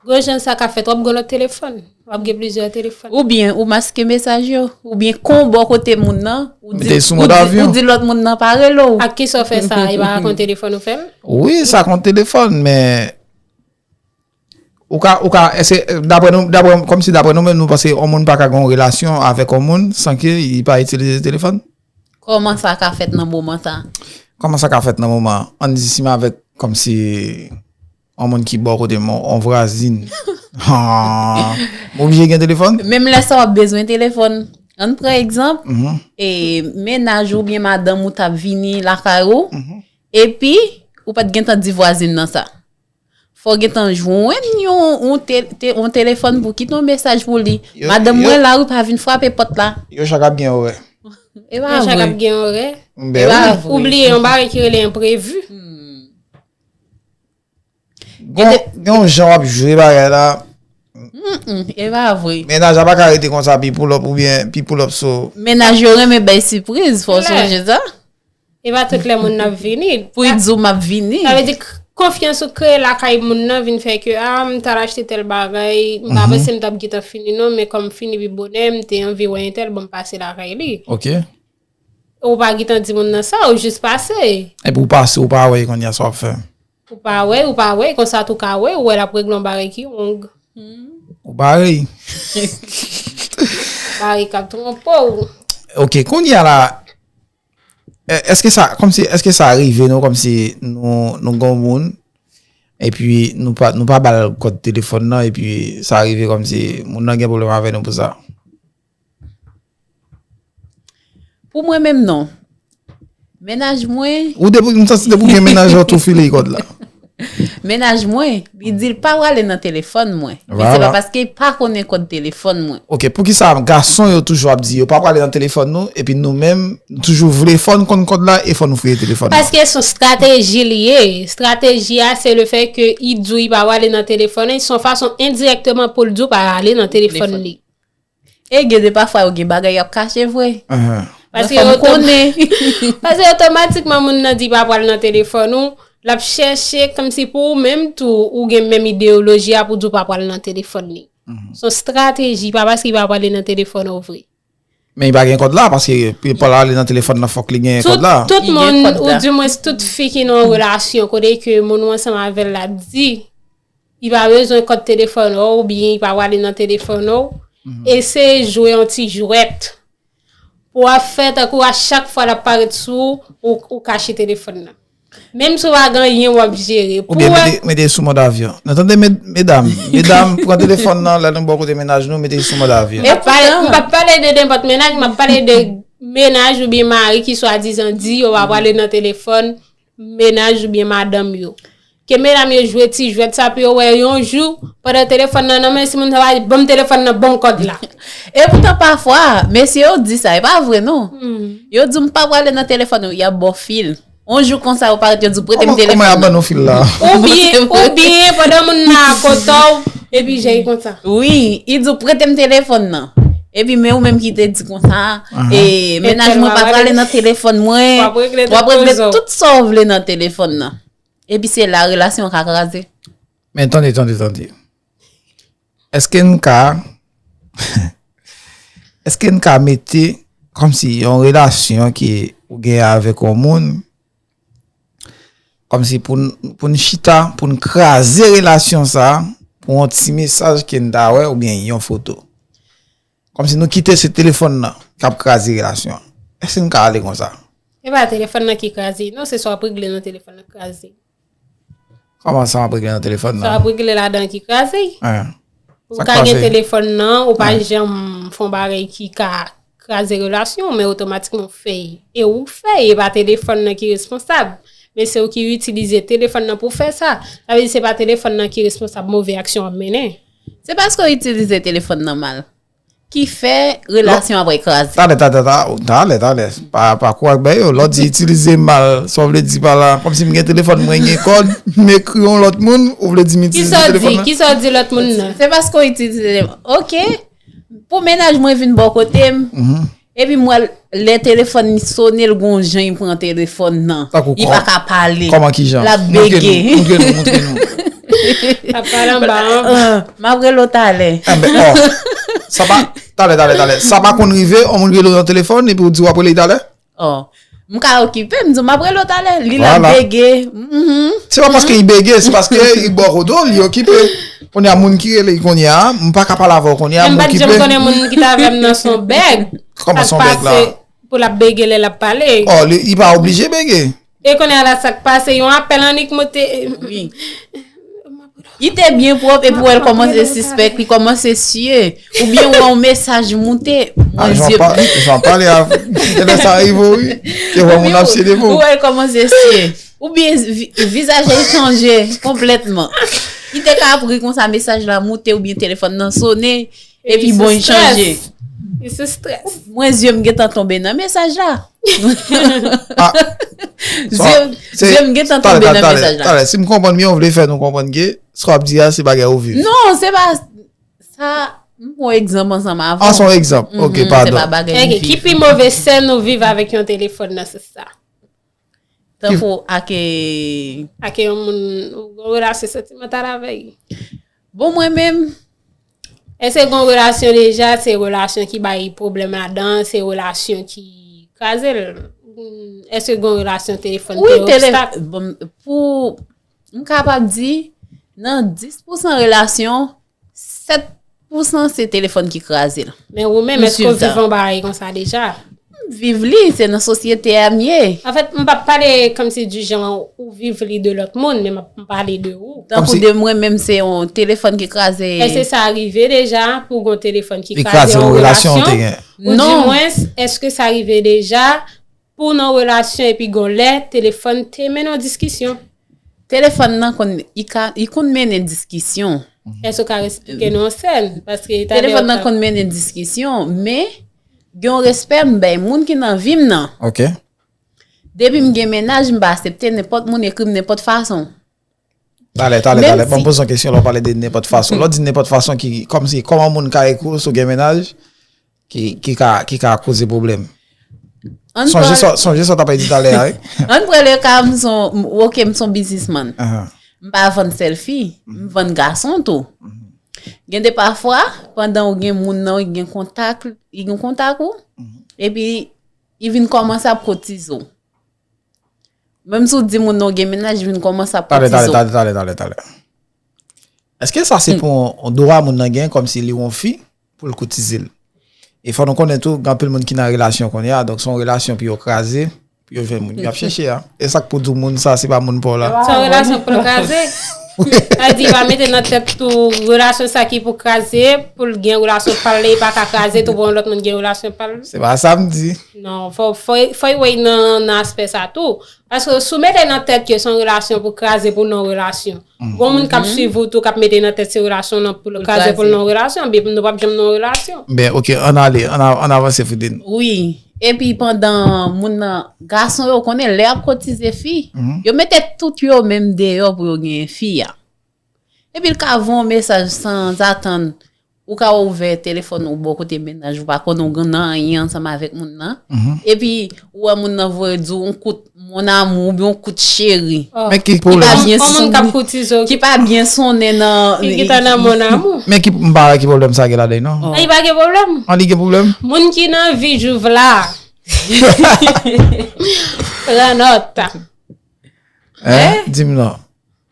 Gon jan sa ka fèt, w ap gen lòt telefòn. W ap gen plizyè telefòn. Oubyen ou maske mesaj yo, oubyen kon bò kote moun nan, ou di, Mete sou ou mòd di, avyon. Ou di lòt moun nan pa rele w. Ak ki sa w fè sa, e pa ak yon telefòn ou fè l? Wi, sa k yon telefòn, men ou ka, ou ka, èske, daprè nou, daprè, kòmsi daprè nou menm, nou panse yon moun pa ka gen yon relasyon avèk yon moun san ke li pa itilize telefòn? Kòman sa ka fèt nan moman sa? Kòman sa ka fèt nan moman? Ann di si m avèk kòmsi yon moun ki bò kote m, yon vwazin. Ah, m oblije gen telefòn? Menm lè sa w ap bezwen telefòn. Ann pran egzanp, e mennaj ou byen madanm ou t ap vini lakay ou, epi ou pa t gentan di vwazin nan sa. Fò w gentan jwenn yon, yon, te, te, yon telefòn pou kite yon mesaj pou li. Madanm mwen la wi, pa vin frape pòt la. Yo chak ap gen orè. E pa vre. Yo chak ap gen orè. Ben wi. Ou bliye yon bagay ki rele enprevi. Gen yon jan w ap jwe bagay la. E pa vre. Mennaj la pa ka rete konsa, pi pull up oubyen pi pull up so. Mennaj yo renmen bay sipriz, fò w sonje sa. E pa tout lè moun nan ap vini. Pou y di w m ap vini. Sa vle di konfyans ou kreye lakay moun nan vin fè ke, a, m t al achte tèl bagay, m pa panse m t ap gentan fini non, men kòm m fini pi bonè, m te anvi wè entèl, bon, m pase lakay li. Ok. Ou pa gentan di moun nan sa, ou jis pase. Epi ou pase, ou pa wè, kounye a sa w ap fè? Ou pa wè, ou pa wè, konsa tou ka wè, ou wè l ap regle yon bagay ki wrong. Ou pa wè. Bagay k ap twonpe w. Ok, kounye a la, èske sa, kòmsi, èske sa rive nou, kòmsi nou, nou gon moun, epi nou pa, nou pa ba l kòd telefòn nan, epi sa rive kòmsi moun nan gen pwoblèm avè nou pou sa? Pou mwen menm, non. Mennaj mwen. Ou depi, m santi depi w gen mennaj ou tou file kòd la. Mennaj mwen, li di l pa prale nan telefòn mwen. Men se pa paske li pa konnen kòd telefòn mwen. Ok, poukisa gason yo toujou ap di yo pa prale nan telefòn nou, epi nou menm, nou toujou vle fò n konn kòd la e fò nou fouye telefòn nan? Paske se yon strateji li ye. Strateji a, se le fè ke li di w li pa prale nan telefòn li, se yon fason endirèkteman pou l di w pa prale nan telefòn li. E gen de pafwa yo gen bagay y ap kache vre. Paske otomatikman moun nan di pa pral nan telefòn ou, l ap chèche kòmsi pou ou menm tou ou gen menm ideyoloji a pou di w pa pral nan telefòn li. Se yon estrateji, pa paske li pa prale nan telefòn ou vre. Men li pa gen kòd la, paske pou l ale nan telefòn nan fòk li gen kòd la. Tout moun, ou dimwens tout fi ki nan yon relasyon kote ke moun ou ansanm avè l la di li pa bezwen kòd telefòn ou oubyen li pa prale nan telefòn ou, eseye jwe yon ti jwèt pou w ap fè tankou a chak fwa l ap parèt sou ou, ou kache telefòn nan. Menm si w pa gen anyen w ap jere. Oubyen mete, mete sou mòd avyon. Nou tande medam, medam pran telefòn nan lè nou bò kote mennaj nou, mete sou mòd avyon. M p ap pale de nenpòt mennaj, m ap pale de mennaj oubyen mari ki swadizan di yo pa prale nan telefòn mennaj oubyen madanm yo. Ke medam yo jwe ti jwèt sa pou yo wè yon jou, pandan telefòn nan nan men, si moun sa pa di, "Ban m telefòn nan, ban m kòd la." Epoutan pafwa, mesye yo di sa, e pa vre non. Yo di m pa prale nan telefòn ou, y ap ba w fil. Yon jou konsa, yo parèt, yo di w, "Prete m telefòn nan." Kòman y ap ban nou fil la? Oubyen, oubyen, pandan moun nan a kote w, epi jan l konsa. Wi, li di w, "Prete m telefòn nan." Epi men ou menm ki te di konsa, e, mennaj mwen pa prale nan telefòn mwen, w ap regle tout sa w vle nan telefòn nan. Epi se la relasyon an ka kraze. Men tande, tande, tande. Èske n ka, èske n ka mete kòmsi yon relasyon ke ou gen avèk yon moun, kòmsi pou n, pou n chita, pou n kraze relasyon sa, pou yon ti mesaj ke n ta wè oubyen yon foto? Kòmsi nou kite se telefòn nan k ap kraze relasyon an. Èske n ka ale konsa? E pa telefòn nan ki kraze, non, se sa w ap regle nan telefòn nan k kraze. Kòman sa w ap regle nan telefòn nan? Sa w ap regle ladan ki kraze. Ou ka gen telefòn nan, ou pa janm fè yon bagay ki ka kraze relasyon w, men otomatikman w fè l. E ou k fè l, e pa telefòn nan ki responsab. Men se ou ki itilize telefòn nan pou w fè sa. Sa vle di se pa telefòn nan ki responsab move aksyon w ap mennen. Se paske w itilize telefòn nan mal ki fè relasyon ap kraze. Talè, talè, talè, talè, talè. Pa, pa kou ak bèy yo. Lè w di itilize mal, sa w vle di pa la? Kòmsi m gen telefòn mwen, gen kòd, m ekri yon lòt moun, ou vle di m itilize telefòn nan? Kisa w di? Kisa w di lòt moun nan? Se paske w itilize telefòn. Ok. Pou mennaj mwen vin bò kote m, epi m wè l, lè telefòn li sone, l gon jan li pran telefòn nan. Li pa ka pale. Kòman, kijan? L ap bege. Montre nou, montre nou, montre nou. L ap pale anba an. M ap rele w talè. Enben, oh. Sa pa, talè, talè, talè. Sa pa konn rive, yon moun rele w nan telefòn, epi w di w ap rele l talè? Oh. M ka okipe, m di w m ap rele w talè. Li la bege. Se pa paske li bege, se paske li bò kote w, li okipe. Kounye a, moun ki rele l kounye a, m pa ka pale avè w kounye a, m okipe. Men m pa t janm konnen moun ki t avè m nan se yon bèg. Kòman se yon bèg la? Pou l ap bege lè l ap pale. Oh, li pa oblije bege. E kounye a la, sa k pase? Yon apèl annik moute. Wi. Li te byen pwòp epi w wè l kòmanse sispèk, li kòmanse siye. Oubyen w wè yon mesaj moute. Mwen, jan w pale a, genlè sa rive w, wi. Ke w wè moun ap siye devan w. Ou wè l kòmanse siye. Oubyen vizaj li chanje konplètman. Li te ka ap ri konsa, mesaj la moute oubyen telefòn nan sone. Epi bon, li chanje. Li sou strès. Mwen, zye m gentan tonbe nan mesaj la. Zye m gentan tonbe nan mesaj la. Talè, si m konprann byen, ou vle fè nou konprann ke sa w ap di a, se bagay ou viv. Non, se pa sa. M pran egzanp ansanm avè w. Ah, se yon egzanp. Ok, padon. Se pa bagay m viv. Ki pi move sèn ou viv avèk yon telefòn nan, se sa. Tankou ak. Ak yon moun ou gen relasyon santimantal avè l. Bon, mwen menm. Èske gen yon relasyon deja, se relasyon ki bay pwoblèm ladan, se relasyon ki kraze l? Èske gen yon relasyon telefòn te obstak? Wi, tele-, bon, pou, m kapab di, nan dis pousan relasyon, sèt pousan se telefòn ki kraze l. Men ou menm, èske w viv yon bagay konsa deja? M Viv li, se nan sosyete a m ye. An fèt, m p ap pale kòmsi di jan ou viv li de lòt moun, men m ap m pale de ou. Tankou de mwen menm, se yon telefòn ki kraze. Èske sa rive deja pou gon telefòn ki kraze yon relasyon? Ou di mwen, èske sa rive deja pou nan relasyon epi gon lè telefòn te mennen yon diskisyon? Telefòn nan konn, li ka, li konn mennen diskisyon. Èske w ka eksplike nou yon sèn? Paske talè. Telefòn nan konn mennen diskisyon, men gen yon respè m bay moun ki nan vi m nan. Ok. Depi m gen mennaj, m pa aksepte nenpòt moun ekri m nenpòt fason. Talè, talè, talè. Ban m poze yon kesyon lè w pale de nenpòt fason. Lè w di nenpòt fason, ki kòmsi, kòman moun ka ekri w si w gen mennaj ki, ki ka, ki ka koze pwoblèm? Sonje sa w t ap di talè a, wi. Ann pran le ka m son, ok, m son biznismann. M pa vann sèl fi, m vann gason tou. Gen de pafwa, pandan w gen moun nan, w gen kontak, li gen kontak ou, epi li vin kòmanse ap kotize w. Menm si w di moun nan w gen mennaj, li vin kòmanse ap kotize w. Talè, talè, talè, talè, talè. Èske sa se pou yon dwa moun nan gen kòmsi li yon fi pou l koutize l? E fò nou konnen tou, gen anpil moun ki nan relasyon kounye a, donk se yon relasyon pou yo kraze, pou yo jwenn moun y ap chèche a. E sa k pou di w moun sa, se pa moun pa w la. Se yon relasyon pou l kraze. Sa di, pa mete nan tèt tou relasyon sa ki pou kraze, pou l gen relasyon pa l, li pa ka kraze tou pou yon lòt moun gen relasyon pa l. Se pa sa m di. Non, fò, fò, fò y wè nan, nan aspè sa tou. Paske si w mete nan tèt ke se yon relasyon pou kraze pou non relasyon. Gon moun k ap swiv ou tou k ap mete nan tèt se relasyon nan pou l kraze pou l non relasyon, byen nou p ap janm non relasyon. Ben, ok, ann ale, ann a- ann avanse, Fridine. Wi. Epi pandan moun nan, gason yo konnen lè y ap kotize fi, yo mete tout yo menm deyò pou yo genyen fi a. Epi l ka voye yon mesaj sanzatann. Ou ka ouvè telefòn ou bò kote mennaj ou pa konnen ou gen nan anyen ansanm avèk moun nan. Epi ou wè moun nan voye di w yon kout mon amour oubyen yon kout cheri. Men ki pwoblèm? Yon moun k ap koutize w. Ki pa byen sonnen nan. Ki gentan nan mon amour. Men ki m pa wè ki pwoblèm sa gen ladan non. Li pa gen pwoblèm. An li gen pwoblèm? Moun ki nan vi Jouvla. Pran nòt. Hein? Di m non.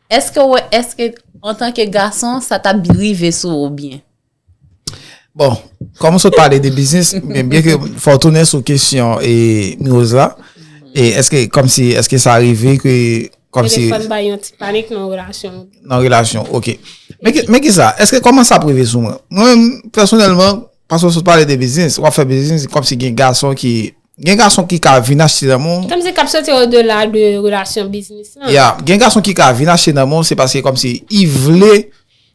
Èske w wè, èske antanke gason, sa t ap rive sou ou byen? Bon, kòm ou sot pale de biznis, men byen ke fò w tounen sou kesyon e Mirose la. E èske kòmsi, èske sa rive ke kòmsi. Telefòn bay yon ti panik nan relasyon. Nan relasyon, ok. Men ki, men kisa? Èske kòman sa ap rive sou mwen? Mwen menm, pèsonèlman, paske w sot pale de biznis, w ap fè biznis, kòmsi gen gason ki Gen gason ki ka vin achte nan men w. Kòmsi k ap soti odela de relasyon biznis lan. Ya, gen gason ki ka vin achte nan men w, se paske kòmsi li vle,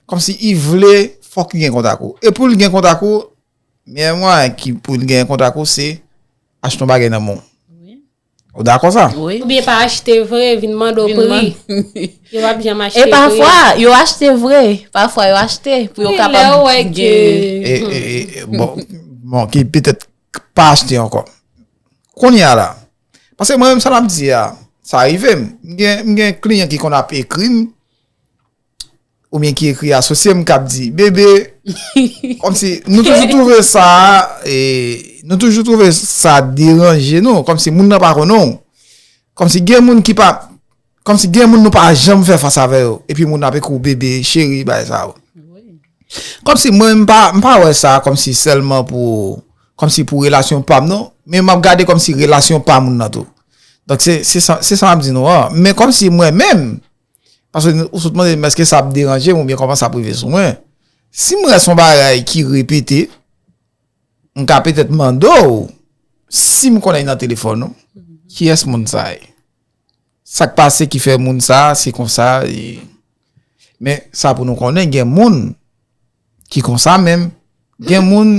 kòmsi li vle, fòk li gen kontak ou. E pou l gen kontak ou, meyè mwayen ki pou l gen kontak ou, se achte yon bagay nan men w. Ou dakò sa? Oubyen pa achte vre, vin mande w pri. Yo p ap janm achte pri. E pafwa, yo achte vre. Pafwa, yo achte pou yo kapab gen. Bon, ki petèt pa achte ankò. Kounye a la, paske mwen menm sa m ap di a, sa rive m. M gen, m gen kliyan ki konn ap ekri m, oubyen ki ekri asosye m k ap di, bebe, kòmsi, nou toujou twouve sa, e, nou toujou twouve sa deranje nou, kòmsi moun nan pa konnen w. Kòmsi gen moun ki pa, kòmsi gen moun nou pa janm fè fas avè yo, epi moun nan ap ekri w bebe, cheri, bagay sa yo. Kòmsi mwen, m pa, m pa wè sa kòmsi sèlman pou, kòmsi pou relasyon pa m non, men m ap gade kòmsi relasyon pa moun nan tou. Donk se, se sa, se sa m ap di nou an. Men kòmsi mwen menm, paske ou sot mande m èske sa ap deranje m oubyen kòman sa ap rive sou mwen. Si m wè se yon bagay ki repete, m ka petèt mande w, si m konnen l nan telefòn ou, kiyès moun sa ye? Sa k pase ki fè moun sa, se konsa, e, men sa pou nou konnen, gen moun ki konsa menm, gen moun,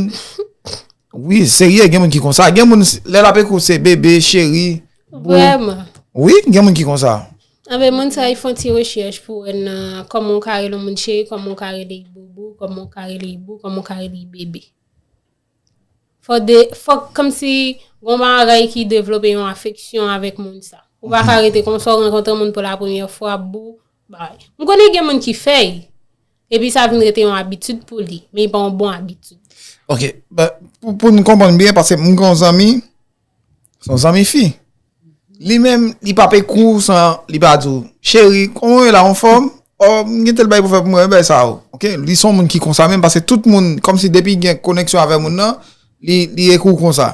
wi, serye, gen moun ki konsa, gen moun, lè l ap ekri w, se bebe, cheri, boo. Vrèman. Wi, gen moun ki konsa. Anben, moun sa, yo fè yon ti rechèch pou wè nan kòman w ka rele yon moun cheri, kòman w ka rele l boubou, kòman w ka rele l boo, kòman w ka rele l bebe. Fò de, fòk kòmsi gon bagay ki devlope yon afeksyon avèk moun sa. Ou pa ka rete konsa, w rankontre moun pou la premyè fwa, boo, bay. M konnen gen moun ki fè l, epi sa vin rete yon abitid pou li, men li pa yon bon abitid. Ok, pou, pou n konprann byen, paske m gen yon zanmi, se yon zanmi fi. Li menm, li p ap ekri w san li pa di w, cheri, kòman w ye la, anfòm? O, m gen tèl bagay pou fè pou mwen, bagay sa yo. Ok, li se yon moun ki konsa menm, paske tout moun, kòmsi depi gen koneksyon avè moun nan, li, li ekri w konsa.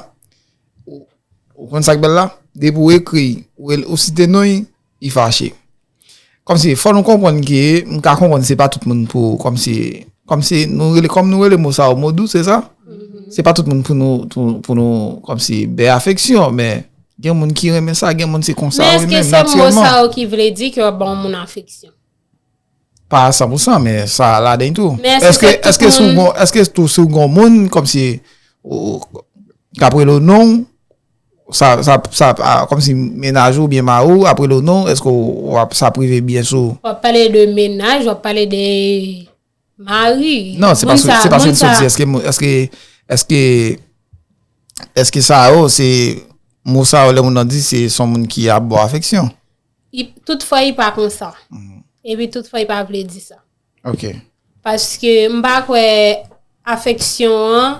Ou konn sa k bèl la? Depi w ekri, ou, ou site non, li fache. Kòmsi, fò nou konprann ke, m ka konprann se pa tout moun pou, kòmsi, kòmsi nou rele, kòm nou rele mo sa yo mo dou, se sa? Se pa tout moun pou nou, pou, pou nou, kòmsi, bay afeksyon, men gen moun ki renmen sa, gen moun se konsa yo menm, natirèlman. Men èske se mo sa yo ki vle di ke w ap ba yon moun afeksyon? Pa san pou san, men sa ladan tou. Men èske, èske si w gon, èske tou si w gon moun, kòmsi, ou, k ap rele w non, sa, sa, sa, a, kòmsi mennaj ou oubyen mari w ap rele w non, èske w, w ap, sa ap rive byen sou? W ap pale de mennaj, w ap pale de mari. Non, se pa sou, se pa sou soti. Èske, èske, èske, èske sa yo, se mo sa yo, lè moun nan di, se, se yon moun ki ap ba w afeksyon? Tout fwa, li pa konsa. Epi tout fwa, li pa vle di sa. Ok. Paske m pa kwè afeksyon an,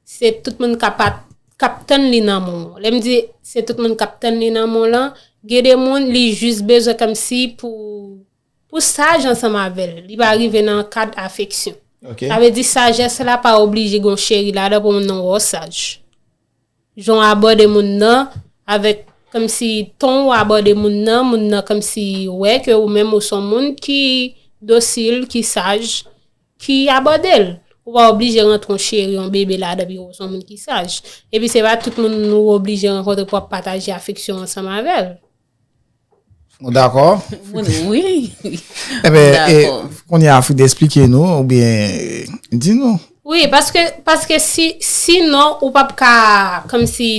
se tout moun k ap, k ap tann li nan men w. Lè m di se tout moun k ap tann li nan men w lan, gen de moun, li jis bezwen kòmsi pou, pou saj ansanm avè l. Li pa rive nan kad afeksyon. Ok. Sa vle di sajès la pa oblije gen yon cheri ladan pou moun nan wè w saj. Jan w abòde moun nan, avèk kòmsi ton w abòde moun nan, moun nan kòmsi wè ke ou menm ou se yon moun ki dosil, ki saj, ki abòde l. Ou pa oblije rantre yon cheri, yon bebe ladan pou w se yon moun ki saj. Epi se pa tout moun ou oblije rankontre pou w ap pataje afeksyon ansanm avè l. Ou dakò? Wi. Enben, e, kounye a, Frida, esplike nou, oubyen, e, di nou. Wi, paske, paske si, sinon, ou p ap ka, kòmsi,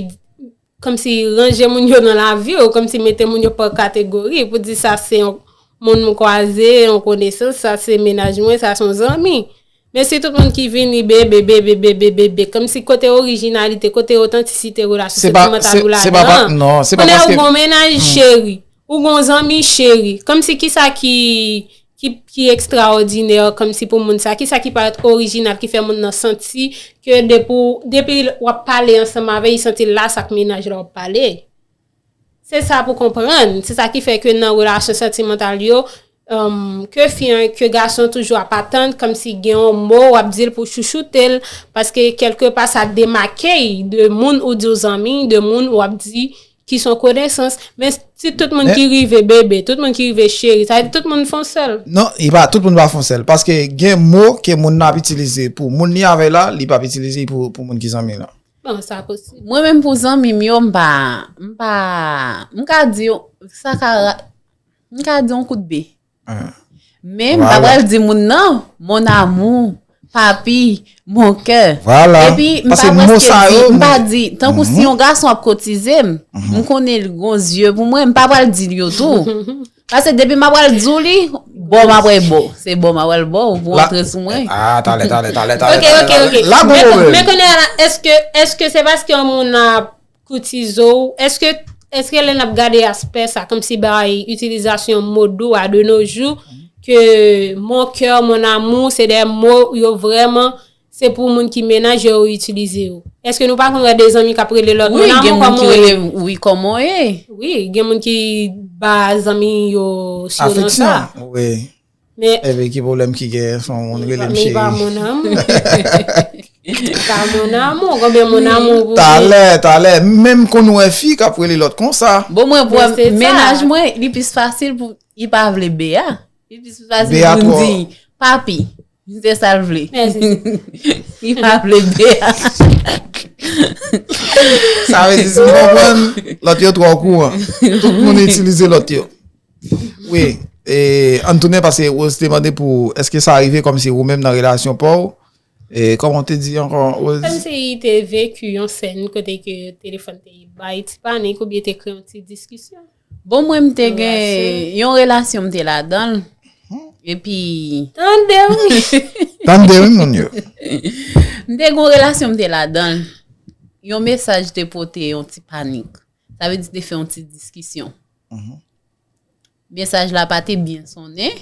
kòmsi ranje moun yo nan lavi w, kòmsi mete moun yo pa kategori, pou di sa se yon moun m kwaze, yon konesans, sa se mennaj mwen, sa se yon zanmi. Men si tout moun ki vini bebe, bebe, bebe, bebe, kòmsi kote orijinalite, kote otantisite relasyon santimantal ou ladan an? Kounye a ou gon mennaj cheri, ou gon zanmi cheri, kòmsi kisa ki, ki, ki ekstraòdinè, kòmsi pou moun sa, kisa ki parèt orijinal, ki fè moun nan santi ke depi, depi w ap pale ansanm avè l, li santi l la, se ak mennaj la w ap pale. Se sa pou konprann. Se sa ki fè ke nan relasyon santimantal yo, um, ke fi an, ke gason an toujou ap atann, kòmsi gen yon mo w ap di l pou chouchoute l, paske kèlkepa sa demake l de moun ou di w zanmi, de moun ou ap di ki se yon konesans. Men si tout moun ki rive bebe, tout moun ki rive cheri, sa vle di tout moun fè yon sèl. Non, e pa, tout moun pa fè yon sèl. Paske gen mo ke moun nan ap itilize pou moun li avè l la, li p ap itilize pou, pou moun ki zanmi l lan. Bon, sa posib. Mwen menm pou zanmi m yo, m pa, m pa, m ka di, sa ka ra-, m ka di yon kout be. Men m pa pral di moun nan, mon amour, papi, mon cœur. Epi m pa prèske di, m pa di, tankou si yon gason ap kotize m, m konnen l gon zye pou mwen, m pa pral di l yo tou. Paske depi m ap pral di w li, bò m ap pral bò. Se bò m ap pral bò, ou pou antre sou mwen. Ah, talè, talè, talè, talè, talè, talè. Ok, ok, ok. La gon pwoblèm. Men kounye a la, èske, èske se paske yon moun ap koutize w? Èske, èske lè n ap gade aspè sa, kòmsi bay itilizasyon mo dou a de nos jours, ke mon cœur, mon amour, se de mo yo vrèman se pou moun ki mennaj yo yo itilize yo. Èske nou pa konn wè de zanmi k ap rele lòt mon amour, kòman w ye? Wi, gen moun ki rele, wi, kòman w ye? Wi, gen moun ki ba zanmi yo sinon sa. Afeksyon, wi. Men epi ki pwoblèm ki gen, se yon moun rele m cheri. Men li pa mon amour. Li pa mon amour, konbyen mon amour pou li? Talè, talè, menm konn wè fi k ap rele lòt konsa. Bon, mwen, pou mennaj mwen, li plis fasil pou, li pa vle be a. Li plis fasil pou m di, papi. Se sa l vle. Li pa vle be a. Sa vle di, si m konprann, lòt yo twò okouran. Tout moun itilize lòt yo. Wi, e, ann tounen, paske Rose te mande pou, èske sa rive kòmsi ou menm nan relasyon pa w, e, kòman w te di ankò, Rose? Kòmsi li te veki yon sèn kote ke telefòn te bay ti panik oubyen te kreye yon ti diskisyon. Bon, mwen, m te gen yon relasyon m te ladan l. Epi tande wi. Tande wi, moun yo. M te gen yon relasyon m te ladan l. Yon mesaj te pote yon ti panik. Sa vle di te fè yon ti diskisyon. Mesaj la pa te byen sonnen.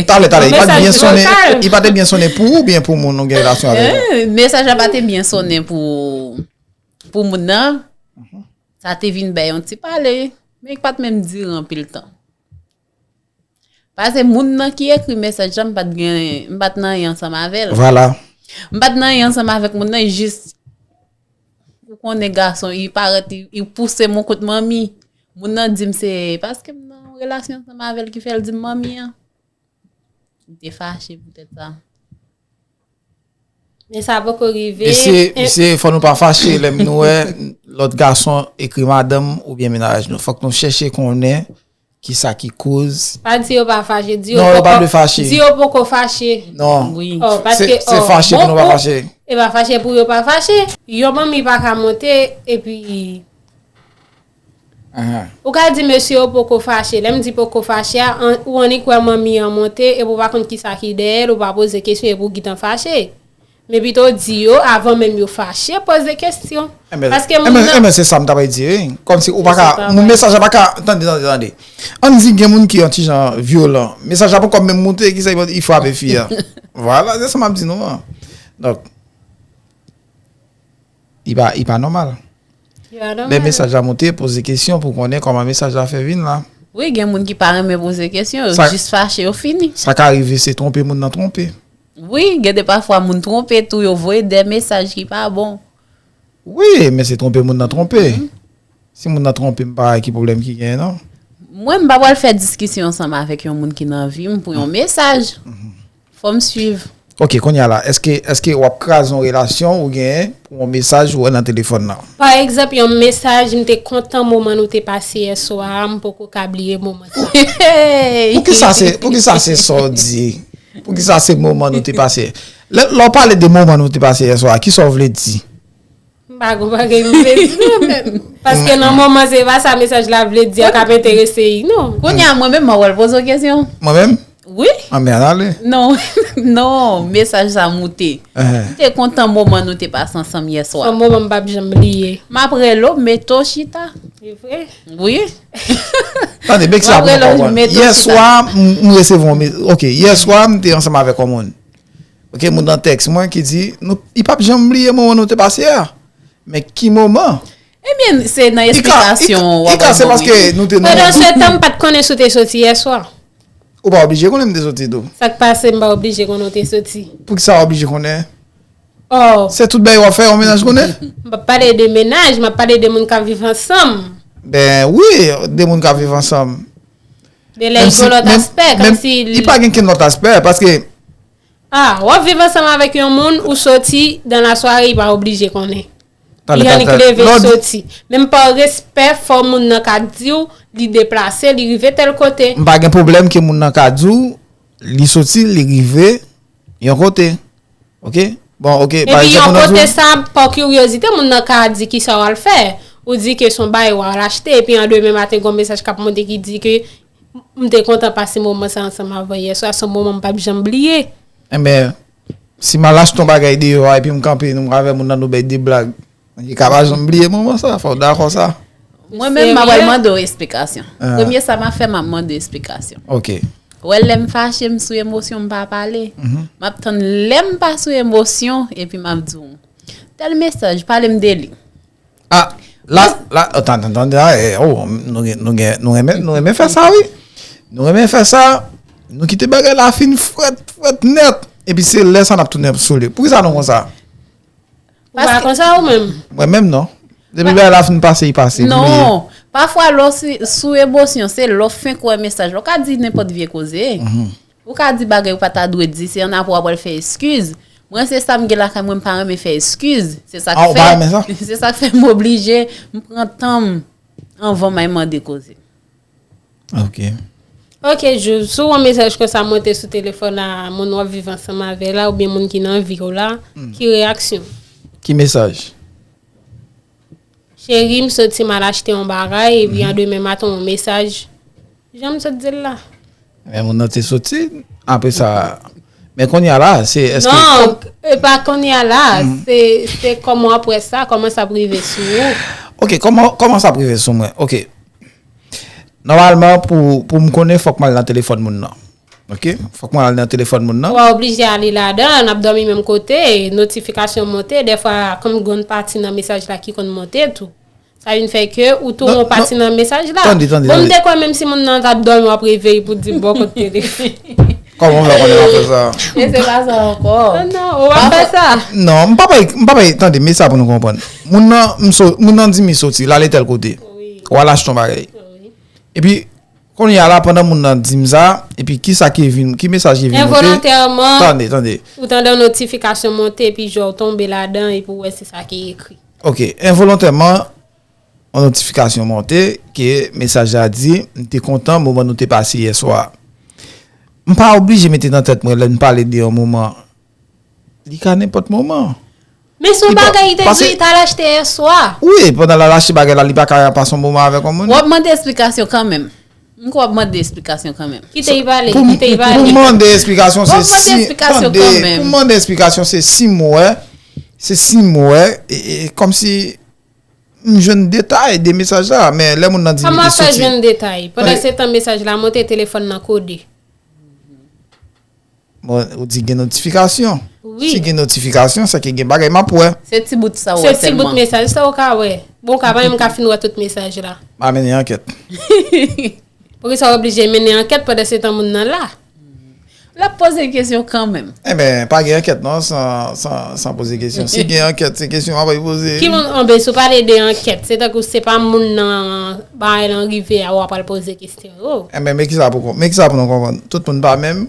Talè, talè, li pa t byen sonnen, li pa te byen sonnen pou ou oubyen pou moun ou gen relasyon avè l? Eh, mesaj la pa te byen sonnen pou, pou moun nan. Sa te vin bay yon ti pale, men li pa t menm dire anpil tan. Paske moun nan ki ekri mesaj la, m pa t gen, m pa t nan anyen ansanm avè l. Vwala. M pa t nan anyen ansanm avèk moun nan, jis ou konnen gason, li parèt, li, li pouse m yon kot manmi. Moun nan di m se paske m nan yon relasyon ansanm avè l ki fè l di m manmi an. M te fache poutèt sa. Men sa poko rive. Mesye, mesye, fò nou pa fache lè nou wè lòt gason ekri madanm oubyen mennaj nou. Fòk nou chèche konnen kisa ki koz. Pa di yo pa fache, di yo poko fache. Di yo poko fache. Non. Se fache pou nou pa fache. E pa fache pou yo pa fache. Yon manmi pa ka monte epi Ou ka di mesye yo poko fache. Lè m di poko fache a, ou annik wè manmi an monte epi ou pa konn kisa ki dèyè l, ou pa poze kesyon epi ou gentan fache. Men pito di yo, avan menm yo fache, poze kesyon. Paske moun nan. Enben, se sa m ta pral di, wi. Kòmsi ou pa ka. Mesaj la pa ka. Tande, tande, tande. Ann di gen moun ki yon ti jan vyolan. Mesaj la poko menm moute, kisa li frape fi a. Vwala, se sa m ap di nou an. Donk, li pa, li pa nòmal. Lè mesaj la monte, poze kesyon pou konnen kòman mesaj la fè vin la. Wi, gen moun ki pa renmen poze kesyon, yo jis fache, yo fini. Sa ka rive, se twonpe moun nan twonpe. Wi, gen de pafwa moun twonpe tou, yo voye de mesaj ki pa bon. Wi, men se twonpe moun nan twonpe. Si moun nan twonpe m, pa wè ki pwoblèm ki genyen, non. Mwen, m pa pral fè diskisyon ansanm avèk yon moun ki nan vi m pou yon mesaj. Fò m swiv. Ok, kounye a la, èske, èske w ap kraze yon relasyon ou genyen pou yon mesaj ou wè nan telefòn nan? Pa egzanp, yon mesaj, m te kontan moman nou te pase yè swa a, m poko ka bliye moman sa. Poukisa se, poukisa se sa w di? Poukisa se moman nou te pase? Lè, lè w pale de moman nou te pase yè swa a, kisa w vle di? M pa gon bagay m vle di non, men. Paske nan moman se pa sa mesaj la vle di a k ap enterese li non. Kounye a mwen menm mwen wè l poze w kesyon. Mwen menm? Wi. Anmè, ann ale. Non, non, mesaj sa moute. M te kontan moman nou te pase ansanm yè swa. Yon moman m p ap janm bliye. M ap rele w, mete w chita. Se vre? Wi. Tande, men kisa pou nou konprann. Yè swa, m resevwa yon mesaj. Ok, yè swa, m te ansanm avèk yon moun. Ok, moun nan tèks mwen ki di, nou, li p ap janm bliye moman nou te pase a. Men ki moman? Ebyen, se nan esplikasyon w ap wè. Pandan se tan, m pa t konnen si w te soti yè swa. Ou pa oblije konnen m te soti tou. Sa k pase, m pa oblije konnen w te soti. Poukisa w oblije konnen? Oh. Se tout bagay w ap fè, yon mennaj konnen? M p ap pale de mennaj, m ap pale de moun k ap viv ansanm. Ben wi, de moun k ap viv ansanm. Men lè l gen lòt aspè, kòmsi. Li pa gen kenn lòt aspè, paske. Ah, w ap viv ansanm avèk yon moun, ou soti dans la soirée, li pa oblije konnen. Li annik leve soti. Menm pa respè, fò moun nan ka di w, li deplase, li rive tèl kote. M pa gen pwoblèm ke moun nan ka di w, li soti, li rive yon kote. Ok? Bon, ok. Epi yon kote sa, pa kiryozite, moun nan ka di kisa w al fè. Ou di ke se yon bagay w al achte, epi an demen maten, gen yon mesaj k ap monte ki di ke M te kontan pase moman sa ansanm avè w yè swa, se yon moman m p ap janm bliye. Enben, si m al achte yon bagay deyò a epi m kanpe, nou avè moun nan nou bay de blag, li ka pa janm bliye moman sa, fò w dakò sa. Mwen menm, m ap pral mande w esplikasyon. Premye sa m ap fè, m ap mande w esplikasyon. Ok. Ou wè lè m fache, m sou emosyon, m pa pale. M ap tann lè m pa sou emosyon, epi m ap di w. Tèl mesaj, pale m de li. Ah, la, la, tande, tande, tande, ah, eh, oh, nou, nou, nou, nou renmen, nou renmen fè sa, wi. Nou renmen fè sa. Nou kite bagay la fin frèt, frèt nèt. Epi se lè sa n ap tounen sou li. Poukisa nou konsa? Ou pa konsa ou menm? Mwen menm, non. Depi bagay la fin pase, li pase. Non. Pafwa, lè w sou emosyon, se lè w fenk wè mesaj la. Ou ka di nenpòt vye koze. Ou ka di bagay ou pa ta dwe di, se annapre w ap al fè eskiz. Mwen se sa m gen lakay mwen, m pa renmen fè eskiz. Se sa k fè, se sa k fè m oblije, m pran tan m anvan m al mande koze. Ok. Ok, Jou, si w wè yon mesaj konsa monte sou telefòn a moun w ap viv ansanm avè la oubyen moun ki nan vi w la, ki reyaksyon? Ki mesaj? Cheri, m soti m al achte yon bagay, epi an demen maten yon mesaj. Jan m sot di l la. Men moun nan te soti, apre sa. Men kounye a la, se èske. Non, e pa kounye a la, se, se kòman w ap wè sa, kòman sa ap rive sou ou. Ok, kòman, kòman sa ap rive sou mwen? Ok. Nòmalman, pou, pou m konnen, fòk m al nan telefòn moun nan. Ok? Fòk mwen al nan telefòn moun nan. Ou pa oblije ale ladan, n ap dòmi menm kote, notifikasyon monte, dèfwa, kòm gon pati nan mesaj la ki konn monte tou. Sa vin fè ke ou tou yon pati nan mesaj la. Tande, tande, tande. Bon, m te kwè menm si moun nan t ap dòmi, w ap reveye pou di m bò kot telefòn. Kòman w fè konnen w ap fè sa? E se pa sa ankò. Non, non, ou ap fè sa. Non, m pa bay, m pa bay, tande, men sa pou nou konprann. Moun nan, m so, moun nan di m li soti, l ale tèl kote. W al achte yon bagay. Epi, kounye a la, pandan moun nan di m sa, epi ki sa ki vin, ki mesaj ki vin monte? Envolontèman, Tande, tande. Ou tande yon notifikasyon monte, epi jwe w tonbe ladan, epi w wè se sa ki ekri. Ok, envolontèman, yon notifikasyon monte, ke mesaj la di, m te kontan moman nou te pase yè swa. M pa oblije mete nan tèt mwen, lè n pale de yon moman, li ka nenpòt moman. Men se yon bagay li te di li t al achte yè swa. Wi, pandan l al achte bagay la, li pa ka pase yon moman avèk yon moun. W ap mande esplikasyon kanmenm. M kwè w ap mande esplikasyon kanmenm. Kite li pale, Pou m- kite li pou pale. m mande esplikasyon, Bon, se mande si, esplikasyon tande, kanmenm. Pou m mande esplikasyon, se si m wè, se si m wè, e, e, kòmsi m jwenn detay de mesaj la, men lè moun nan di li Kòman te fè soti. Jwenn detay? Pandan Tande. Se tan mesaj la monte, telefòn nan kode. Bon, ou di gen notifikasyon. Wi. Si gen notifikasyon, se ke gen bagay m ap wè. Se ti bout sa ou Se wè ti bout sèlman. Mesaj sa ou ka wè. Bon, ou ka pa menm ka fin wè tout mesaj la. M a mennen ankèt. Poukisa w oblije mennen ankèt pandan se tan moun nan la? L ap poze kesyon kanmenm. Enben, pa gen ankèt non, san, san, san poze kesyon. Si gen ankèt, se kesyon w ap poze. Ki moun anben si w pale de ankèt, se tankou se pa moun nan bagay lan rive a w ap al poze kesyon yo. Enben, men kisa pou kon-, men kisa pou nou konprann. Tout moun pa menm.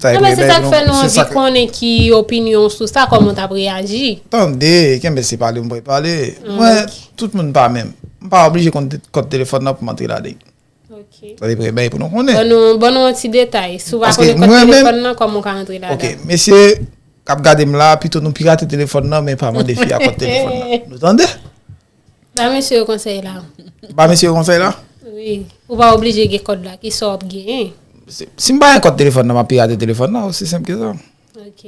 Sa e Non, men se premye sa k fè nou se anvi sa k- konnen ki opinyon w sou sa, kòman w t ap reyaji. Tande, kenbe se pale m pral pale. Mm, Mwen, ok. Tout moun pa menm. M pa oblije konn te- kòd telefòn nan pou m antre ladan. Ok. Sa se premye bagay pou nou konnen. Ban nou, ban nou yon ti detay. Si w pa Paske konnen kòd mwen menm- telefòn nan, kòman w ka antre ladan? Ok, mesye k ap gade m la, pito nou pirate telefòn nan, men pa mande fi a kòd telefòn nan. Nou tande? Ba mesye yo konsèy la. Ba mesye yo konsèy la? Wi. Ou pa oblije gen kòd la. Kisa w ap genyen? Si, si m pa gen kòd telefòn nan, m ap pirate telefòn nan, osi senp ke sa. Ok.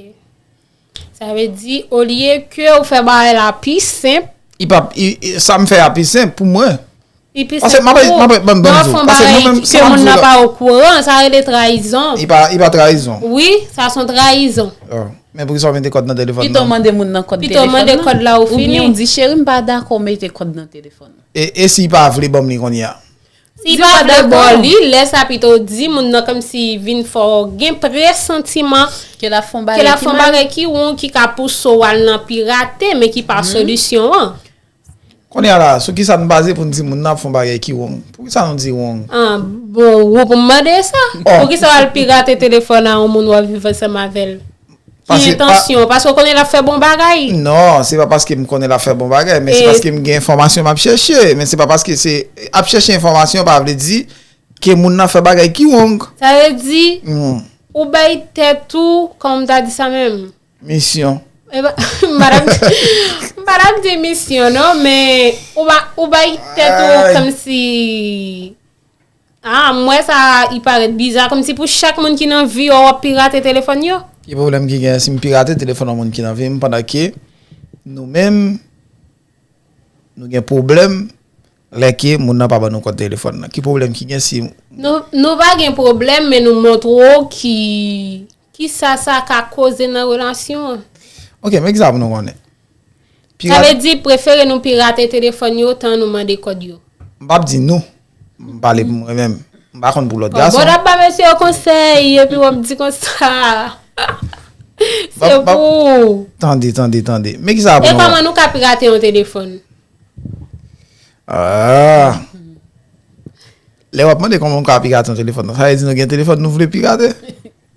Sa vle di, olye ke ou fè bagay la pi senp, I pa, i, i- sa m fè a pi senp pou mwen. li pi Paske senp m ap, pou m ap, ban m nan di w. Fon Paske bagay mwen menm, ke sa m ap moun di w nan la. Pa okouran, sa rele trayizon. I pa, i pa trayizon. Wi, sa se yon trayizon. Oh, men poukisa w mete kòd nan telefòn Pito nan? Mande moun nan kòd Pito mande telefòn kòd la ou oubyen fini. Ou di cheri m pa dakò mete kòd nan telefòn. E, e si i pa vle ban m li kounye a? Si Di pa pa vle dakò. Bò li, lè sa pito di moun nan kòmsi vin fè w gen presantiman Ke l ap fè yon ke l ap bagay ki fè yon mal. Bagay ki won ki ka pouse w al nan pirate, men ki pa solisyon an. Kounye a la, sou kisa n baze pou n di moun nan ap fè yon bagay ki wrong? Poukisa nou di wrong? Ah, bon, ou pou m mande sa. Oh. Poukisa w al pirate telefòn a yon moun w ap viv ansanm avè l? Ki Paske pa- entansyon? Paske w konnen l ap fè bon bagay. Non, se pa paske m konnen l ap fè bon bagay, men se E- paske m gen enfòmasyon m ap chèche. Men se pa paske se ap chèche enfòmasyon pa vle di ke moun nan fè bagay ki wrong. Sa vle di, Hmm. Ou bay tèt ou, kòman m ta di sa menm? Misyon. E ba- M pa t ap di- m pa t ap di misyon, non, men ou ba- ou bay tèt ou Ay. Kòmsi. Ah, m wè sa, li parèt biza, kòmsi pou chak moun ki nan vi w, w ap pirate telefòn yo. Ki pwoblèm ki gen si m pirate telefòn yon moun ki nan vi m pandan ke nou menm, nou gen pwoblèm lè ke moun nan pa ban nou kòd telefòn nan? Ki pwoblèm ki gen si. Nou, nou pa gen pwoblèm, men nou montre w ki, ki sa sa ka koze nan relasyon an. Ok, men kisa pou nou konnen? Sa vle di, prefere nou pirate telefòn yo, tan nou mande kòd yo. M p ap di nou. M pale pou mwen menm. M pa konn pou lòt Bon, bon, gason. N ap ba mesye yo konsèy, epi w ap di konsa. Se Bap- bap- pou ou. Tande, tande, tande. Men kisa pou E nou. Kòman nou ka pirate yon telefòn? Ah. Lè w ap mande kòman w ka pirate yon telefòn, sa vle di nou gen telefòn nou vle pirate?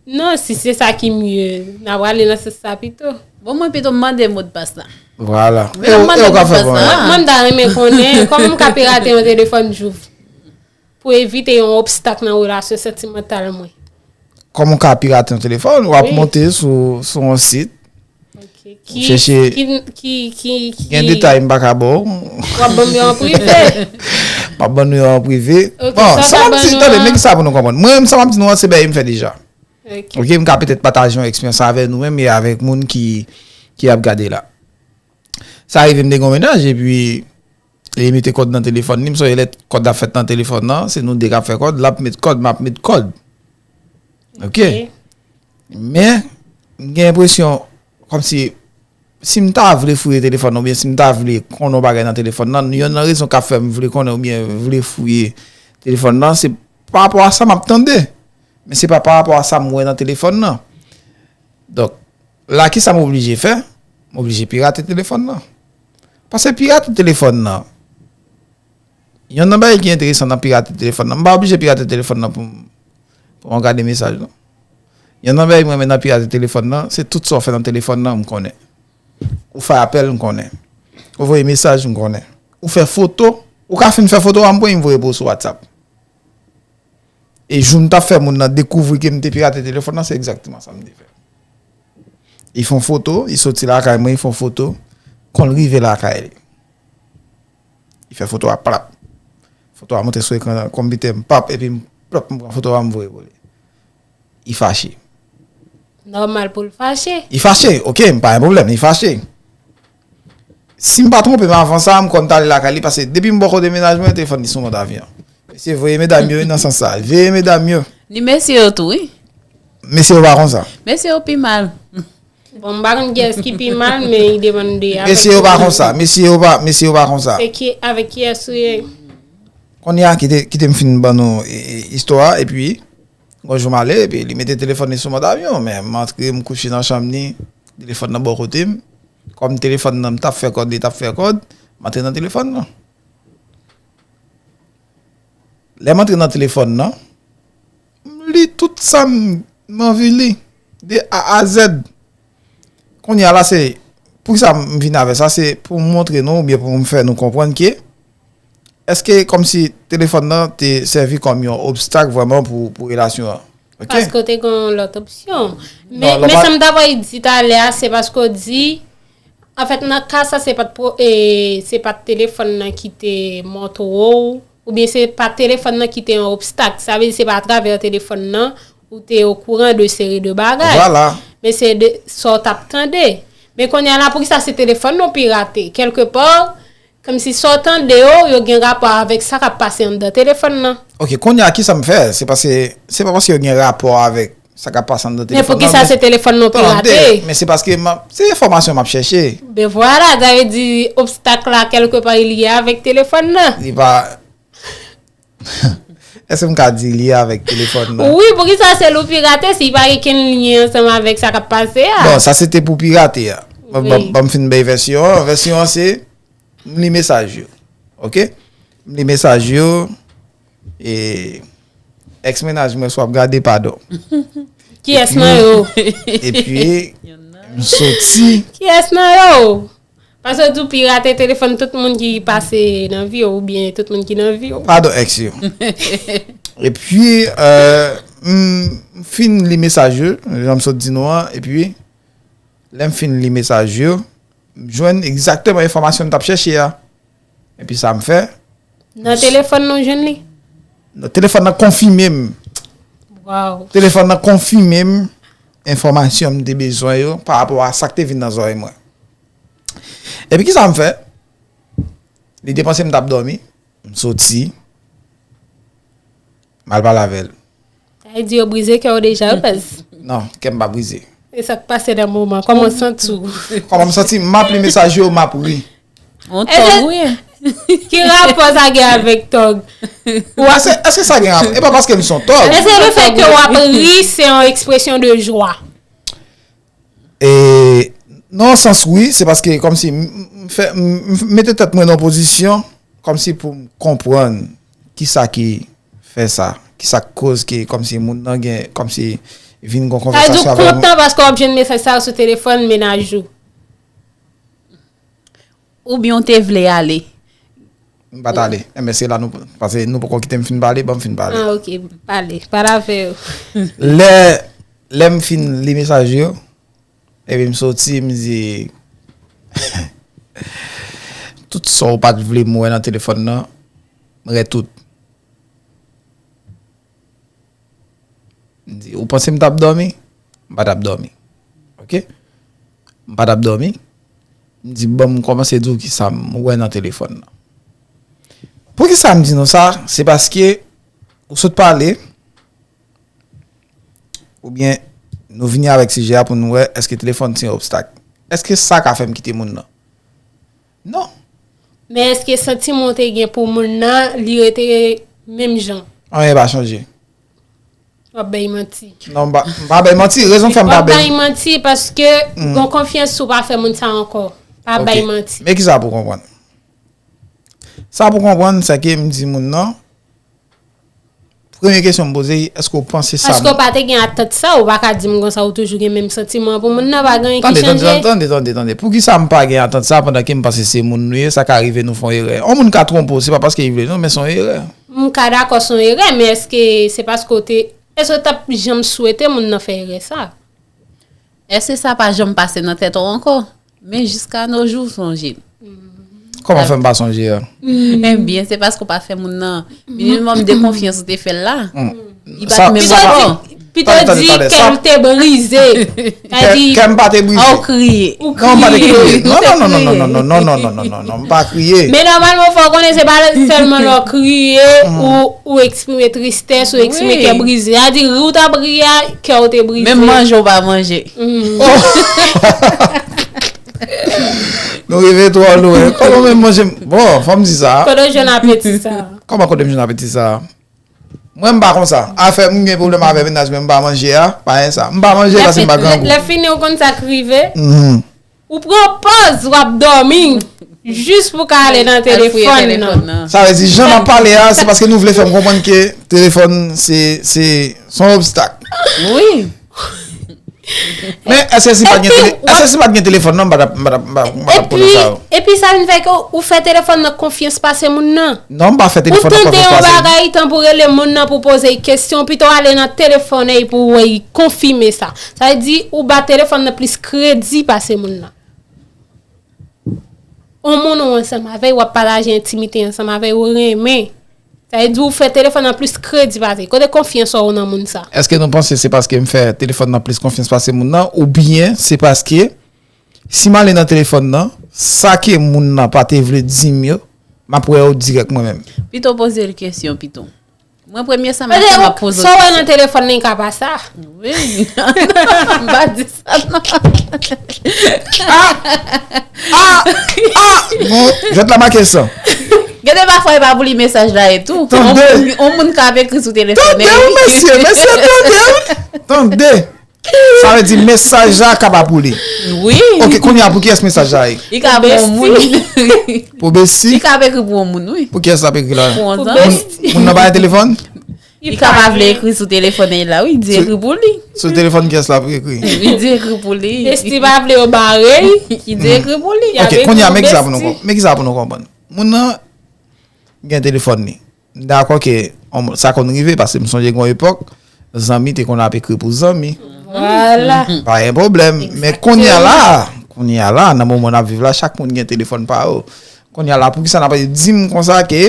Non, si se sa ki mye, n a prale nan sans sa pito. Bon, mwen pito m mande modpas la. Vwala. Men w mande modpas la. Mwen, mwen m ta renmen konnen kòman m ka pirate yon telefòn Jouf pou evite yon obstak nan relasyon santimantal mwen. Kòman w ka pirate yon telefòn? W ap Wi. Monte sou, sou yon sit. Ok. Ki, Chèche- ki, ki, ki, ki, Gen detay m pa ka ba w. W ap ban m yo an prive. M ap ban nou yo an prive. Ok, Bon, sa sa w m ka ap ban di, nou tande, an- men kisa pou nou konprann. Mwen menm, sa m ap di nou an, se bagay m fè deja. Ok. Ok, m ka petèt pataje yon eksperyans avè nou menm e avèk moun ki, ki ap gade la. Sa rive m te gen yon mennaj, epi li mete kòd nan telefòn li. M sonje lè kòd la fèt nan telefòn nan, se nou de k ap fè kòd, l ap met kòd, m ap met kòd. Ok. Men, m gen enpresyon, kòmsi, si m ta vle fouye telefòn nan, oubyen si m ta vle konnen yon bagay nan telefòn nan, yonn nan rezon k ap fè m vle konnen oubyen vle fouye telefòn nan, se pa rapò a sa m ap tande. Men se pa pa rapò a sa m wè nan telefòn nan. Donk, la, ki sa m oblije fè? M oblije pirate telefòn nan. Paske pirate telefòn nan, yonn nan bagay ki enteresan nan pirate telefòn nan, m pa oblije pirate telefòn nan pou m, pou m gade mesaj, non. Yonn nan bagay mwen renmen nan pirate telefòn nan, se tout sa w fè nan telefòn nan, m konnen. Ou fè apèl, m konnen. Ou voye mesaj, m konnen. Ou fè foto, ou ka fin fè foto a, m pran, m voye pou ou sou WhatsApp. E jou m t ap fè moun nan dekouvri ke m te pirate telefòn nan, se egzakteman sa m te fè. Li fè yon foto, li soti lakay mwen, li fè yon foto, kon l rive lakay li. Li fè foto a plap. Foto a monte sou ekran konpitè m, pap, epi m plop, m pran foto a, m voye pou li. Li fache. Nòmal pou l fache. Li fache, ok, m pa gen pwoblèm, li fache. Si m pa twonpe m avan sa, m kwè m t ale lakay li, paske depi m bò kote mennaj mwen, telefòn li sou mòd avyon. Mesye, voye medam yo nan sans sa. Veye medam yo. Ni mesye yo tou, wi. Mesye yo pa konsa. Mesye yo pi mal. Bon, m pa konn kiyès ki pi mal, men li depann de avèk Mesye yo pa konsa. Mesye yo pa, mesye yo pa konsa. Se ki, avèk kiyès ou ye? Kounye a, kite, kite m fin ban nou e, e, istwa a, epi, yon jou m ale, epi li mete telefòn li sou mòd avyon, men m antre, m kouche nan chanm li, telefòn nan bò kote m. Kòm telefòn nan, m t ap fè kòd, li t ap fè kòd, m antre nan telefòn nan. Lè m antre nan telefòn nan, m li tout sa m, m anvi li, de A a Z. Kounye a la, se, poukisa m vin avè sa, se pou m montre nou, oubyen pou m fè nou konprann ke, èske kòmsi telefòn nan te sèvi kòm yon obstak vrèman pou, pou relasyon an? Ok? Paske w te gen yon lòt opsyon. Non, men, lè men pa sa m ta pral di talè a, se paske w di, anfèt, nan ka sa, se pa t pro-, e, se pa t telefòn nan ki te montre w, oubyen se pa telefòn nan ki te yon obstak. Sa vle di se pa atravè telefòn nan ou te okouran de seri de bagay. Vwala. Men se de sa w t ap tande. Men kounye a la, poukisa se telefòn nan w pirate? Kèlkepa, kòmsi sa w tande yo, yo gen rapò avèk sa k ap pase anndan telefòn nan. Ok, kounye a, kisa m fè? Se paske, se pa paske yo gen rapò avèk sa k ap pase anndan telefòn nan. Men poukisa se telefòn nan w pirate? Tande, men se paske m ap, se enfòmasyon m ap chèche. Ben vwala, sa vle di obstak la, kèlkepa, li lye avèk telefòn nan. Li pa, èske m ka di li lye avèk telefòn nan? Wi, poukisa se l ou pirate si li pa gen kenn lyen ansanm avèk sa k ap pase a? Bon, sa se te pou pirate a. Ban, ban, ban m fin bay vèsyon an. Vèsyon an se, m li mesaj yo. Ok? M li mesaj yo. E, èks mennaj mwen, si w ap gade, padon. Kiyès nan yo? Epi, m soti. Kiyès nan yo? Paske w di w pirate telefòn tout moun ki pase nan vi w, oubyen tout moun ki nan vi w. Padon, èks yo. Epi, euh, m, m fin li mesaj yo, jan m sot di nou an, epi, lè m fin li mesaj yo, m jwenn egzakteman enfòmasyon m t ap chèche a. Epi sa m fè. Nan telefòn nan w jwenn li? Nan telefòn nan konfime m. Waw. Telefòn nan konfime m enfòmasyon m te bezwen yo pa rapò a sa k te vin nan zòrèy mwen. Epi kisa m fè? Li te panse m t ap dòmi. M soti. M al pale avè l. Sa vle di yo brize kè w deja, wi, baz? Non, kè m pa brize. E sa k pase nan moman? Kòman w santi w? Kòman m santi m? M ap li mesaj yo, m ap ri. On tòg, wi. Ki rapò sa gen avèk tòg? Èske, èske sa gen rapò? E pa paske m se yon tòg. Èske le fè ke w ap ri, se yon ekspresyon de jwa? E, nan yon sans, wi, se paske kòmsi m, m fè, m, m mete tèt mwen nan pozisyon, kòmsi pou m konprann kisa ki fè sa, kisa k koz ke kòmsi moun nan gen, kòmsi vin gon konvèsasyon avè mwen. Sa vle di w kontan paske w ap jwenn mesaj sa yo sou telefòn mennaj ou? Oubyen w te vle ale? M pa t ale. Enben, se la nou, paske nou poko kite m fin pale, ban m fin pale. Ah, ok, pale. Pale avè yo. Lè, lè m fin li mesaj yo, epi m soti, m di, tout sa w pa t vle m wè nan telefòn nan, m wè tout. M di, ou panse m t ap dòmi? M pa t ap dòmi. Ok? M pa t ap dòmi. M di, bon, m kòmanse di w kisa m wè nan telefòn nan. Poukisa m di nou sa? Se paske ou sot pale, oubyen nou vini avèk sijè a pou nou wè èske telefòn se yon obstak. Èske sa ka fè m kite moun nan? Non. Men èske santiman w te gen pou moun nan, li rete menm jan? Anyen pa chanje. W ap bay manti. Non, m pa, m pa bay manti. Rezon k fè m W pa ap bay bay. Manti paske gon konfyans ou pa fè moun sa ankò. Pa bay manti. Men ki sa pou konprann? Sa pou konprann, se ke m di moun nan, premye kesyon m poze, èske w panse sa? Paske w pa te gen atant sa, ou pa ka di m konsa ou toujou gen menm santiman pou moun nan, pa gen anyen ki Tande, tande, chanje. Tande, tande, tande. Poukisa m pa gen atant sa pandan ke m panse se moun nou ye, sa ka rive nou fè yon erè? Yon moun ka twonpe w, se pa paske li vle non, men se yon erè. M ka dakò se yon erè, men èske se paske w te, èske w t ap janm swete moun nan fè erè sa? Èske sa pa janm pase nan tèt ou ankò? Men jiska no jou, sonje. Kòman fè m pa sonje a? Ebyen, se paske w pa fè moun nan minimòm de konfyans ou te fè l la. Li pa Sa- t menm sa- ankò. Pito Tande, tande, di tande, kè sa- l te brize. Sa Kè di, kè m pa te brize. Aw kriye. Ou Non, m pa te kriye. kriye. Non, Ou te non, non, non, kriye. non, non, non, non, non, non, non, m pa kriye. Men nòmalman, fò w konnen se pa sèlman lè w kriye ou, ou eksprime tristès, ou eksprime Wi. Kè brize. Sa di, ri w t ap ri a, kè w te brize. Menm manje w pa manje. Mm. Nou rive twò lwen. Kòman menm manje m? Bon, fò m di sa. Kote w jwenn apeti sa? Kòman kote m jwenn apeti sa? Mwen, m pa konsa. Afè m gen pwoblèm avè mennaj mwen, m pa manje a, pa gen sa. M pa manje Lè paske m fin- pa lè- grangou. Lè fini w konn sa k rive, Mhm. ou pran pòz, w ap dòmi. Jis pou ka ale nan Al fouye telefòn telefòn nan. nan. Sa vle di, jan m ap pale a, se paske nou vle fè m konprann ke telefòn se, se, se yon obstak. Wi. Men èske si pa gen Epi, tele- èske si pa t gen telefòn nan, m pa t ap, m pa t ap, m pa t ap, m pa t ap konnen sa yo. Epi sa vin fè ke ou fè telefòn nan konfyans pase moun nan. Non, m pa fè Ou telefòn nan tande konfyans yon pase. Bagay tan pou rele moun nan pou poze l kesyon, pito ale nan telefòn nan pou wè li konfime sa. Sa vle di ou ba telefòn nan plis kredi pase moun nan. On moun ou ansanm avè l, w ap pataje entimite ansanm avè l, ou renmen. Sa vle di ou fè telefòn nan plis kredi pase. Kote konfyans ou nan moun sa? Èske nou panse se paske m fè telefòn nan plis konfyans pase moun nan, oubyen se paske si m ale nan telefòn nan, sa ke moun nan pa te vle di m yo, m ap wè yo dirèk mwen menm? Pito poze l kesyon, pito. Mwen, premye sa m Pase ap fè, m ou, ap poze sa w wè nan kesyon. Telefòn nan, li ka pa sa. Wi. M pa di sa, non. Ah! Ah! Bon, jwèt la make san. Gen de pafwa, e pa pou li mesaj la e tou. Tande. On moun, on moun ka ap ekri sou telefòn. Tande, wi, mesye, mesye, tande, wi. Tande. Sa vle di mesaj la ka pa pou li. Wi. Ok, kounye a pou kiyès mesaj la ye? Li ka pou on moun. Pou besti? Li ka ap ekri pou on moun, wi. Pou kiyès l ap ekri la? Pou on zanmi. Moun, moun nan pa gen telefòn? Li ka pa vle ekri sou telefòn li la, wi. Di ekri pou li. Sou telefòn kiyès l ap ekri? Li di ekri pou li. Besti pa vle yo bare l. Li di ekri pou li. Ok, kounye a, men kisa pou nou konprann. Men kisa pou nou konprann. Moun nan gen telefòn li. M dakò ke sa konn rive, paske m sonje gen yon epòk, zanmi te konn ap ekri pou zanmi. Vwala. Pa gen pwoblèm. Men kounye a la, kounye a la, nan moman n ap viv la, chak moun gen telefòn pa yo. Kounye a la, poukisa n ap di m konsa ke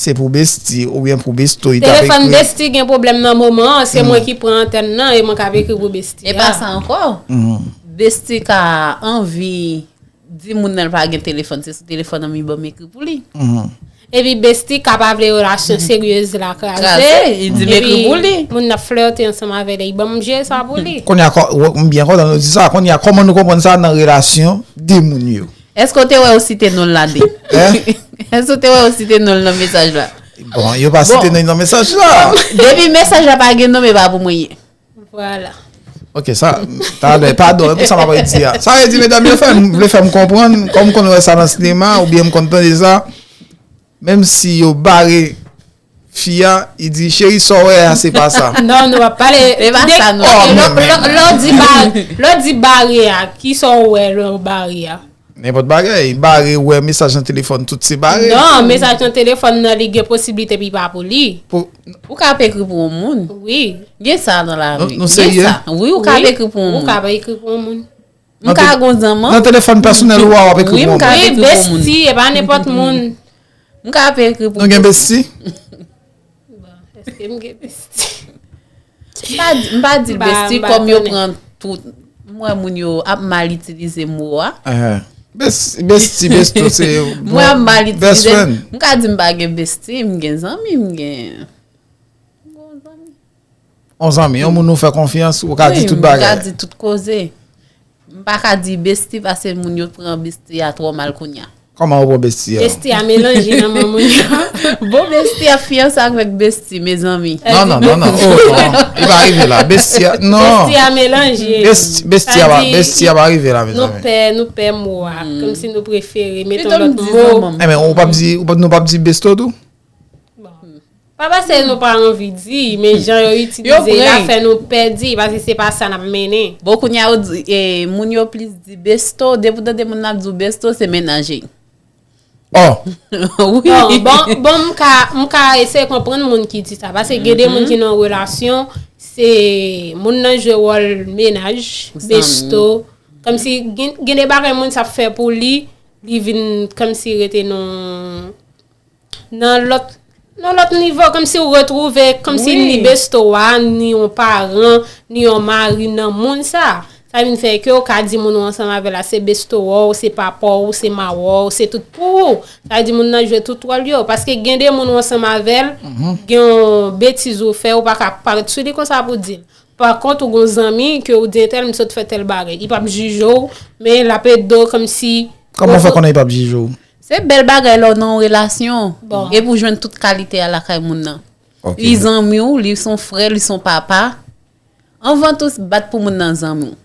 se pou besti oubyen pou besto li t ap ekri? Telefòn besti gen pwoblèm nan moman an, se mwen ki pran antèn nan e mwen k ap ekri pou besti a. E pa sa ankò. Besti ka anvi di moun nan l pa gen telefòn, se sou telefòn nan m ban m ekri pou li. Epi besti ka pa vle relasyon seryez la kraze. Kraze, li di m ekri pou li. Epi moun nan flète ansanm avè l, li ban m je sa pou li. Kounye a, m byen kontan nou di sa. Kounye a, kòman nou konprann sa nan relasyon de moun yo? Èske w te wè yo site non l la de? Èske w te wè yo site non l nan mesaj la? Bon, yo pa site non l nan mesaj la. Depi mesaj la pa gen non, e pa pou mwen ye. Vwala. Ok, sa, talè, padon, e pou sa m ap di a. Sa vle di, medam, yo fè m, vle fè m konprann, kòm m konn wè sa nan sinema, oubyen m konn tande sa, menm si yo bare fi a, li di, cheri, sa w wè a, se pa sa. Non, nou ap pale. Se pa sa, non. Lè w di bare a, kisa w wè lè w bare a? Nenpòt bagay, bare, wè mesaj nan telefòn, tout se bare. Non, mesaj nan telefòn nan, li gen posiblite epi pa pou li. Ou ka ap ekri pou yon moun. Wi. Gen sa nan lavi. Nou serye? Wi, ou ka ap ekri pou yon moun. Ou ka ap ekri pou yon moun. M ka gon zanmi. Nan telefòn pèsonèl ou a, w ap ekri pou yon moun. Wi, besti, e pa nenpòt moun. M ka ap ekri pou. Nou gen besti? Bon, èske m gen besti? M pa di, m pa di l besti kòm yo pran tout. M wè moun yo ap mal itilize mo a. Besti, besti, besto, se. M wè ap mal itilize. M ka di m pa gen besti, m gen zanmi, m gen. M gen yon zanmi. Yon zanmi, yon moun ou fè konfyans, ou ka di tout bagay. M ka di tout koze. M pa ka di besti paske moun yo pran besti a twò mal kounye a. Kòman ou pran besti a? Besti a melanje nan men moun yo. Bon, besti ap fiyanse avèk besti, mezanmi. Non, non, non, non. Oh, non. Li pa rive la. Besti a, non. Besti a melanje. Besti, besti a pa, besti a pa rive la, mezanmi. Nou pè, nou pè mo a. Kòmsi nou prefere mete yon lòt mo. Eh, men ou p ap di, ou p ap, nou p ap di besto tou? Pa paske nou pa anvi di, men jan yo itilize l la fè nou pè di, paske se pa sa n ap mennen. Bon, kounye a, yo di, eh, moun yo plis di besto, depi w tande moun nan ap di w besto, se mennaj li. Oh! Wi. Bon, bon, bon, m ka, m ka eseye konprann moun ki di sa. Paske gen de moun ki nan relasyon, se moun nan jwe wòl mennaj, besto. Kòmsi gen, gen de bagay moun sa ap fè pou li, li vin kòmsi rete nan, nan lòt, nan lòt nivo, kòmsi ou retwouve, kòmsi ni besto a, ni yon paran, ni yon mari nan moun sa. Sa vin fè ke ou ka di moun ou ansanm avè l la, se besto a w, se papa w, se mawa w, se tout pou ou. Sa vle di moun nan jwe tout wòl yo. Paske gen de moun ou ansanm avè l, gen yon betiz ou fè, ou pa ka parèt sou li konsa pou di l. Pa kont, ou gen yon zanmi ke ou di entèl, m sot fè tèl bagay. Li p ap jije w, men l ap ede w kòmsi. Kòman w fè konnen li p ap jije w? Se bèl bagay lè w nan yon relasyon. Epi w jwenn tout kalite a lakay moun nan. Li zanmi w, li se yon frè, li se yon papa. Anvan tou, bat pou moun nan zanmi w.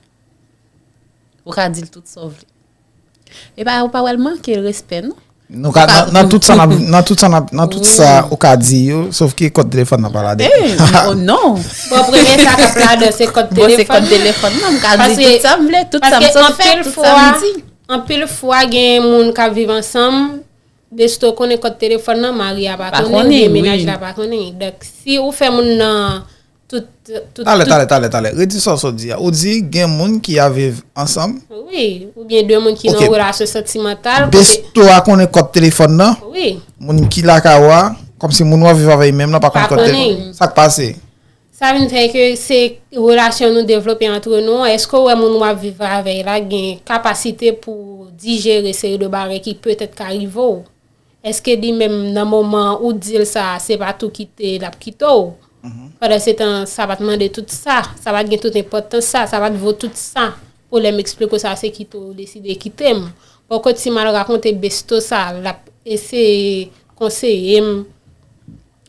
Ou ka di l tout sa w vle. Epa, ou pa wè l manke l respè, non? Nou ka, nan, nan tout sa n ap, nan tout sa n ap, nan tout sa ou ka di yo, sof ke kòd telefòn nan pa ladan. Eh, oh non. Bon, premye sa k ap ladan se kòd Bon, se kòd telefòn. Telefòn nan, m ka di tout sa m vle, tout sa m sot fè, tout sa m di. Anpil fwa, gen moun k ap viv ansanm, besto konnen kòd telefòn nan, mari a pa Pa konnen, konnen, oubyen mennaj wi. La pa konnen. Donk, si ou fè moun nan tout, tout, Talè, tout talè, talè, talè. Redi sa w sot di a. Ou di gen moun ki ap viv ansanm. Wi, oubyen de moun ki nan Ok. relasyon santimantal. Besto a konnen kòd telefòn nan. Wi. Moun ki lakay ou a, kòmsi moun w ap viv avè l menm nan pa konn Pa kòd konnen. telefòn. Sa k pase? Sa vin fè ke se relasyon nou devlope antre nou an. Èske w wè moun w ap viv avè l la gen kapasite pou dijere seri de bagay ki petèt ka rive w? Èske li menm nan moman ou di l sa, se pa tou kite l ap kite w? Pandan se tan, sa pa t mande tout sa, sa pa t gen tout enpòtans sa, sa pa t vo tout sa. Pou lè m eksplike w sa, se kite w deside kite m. Pòkòt si m al rakonte besto sa, l ap eseye konseye m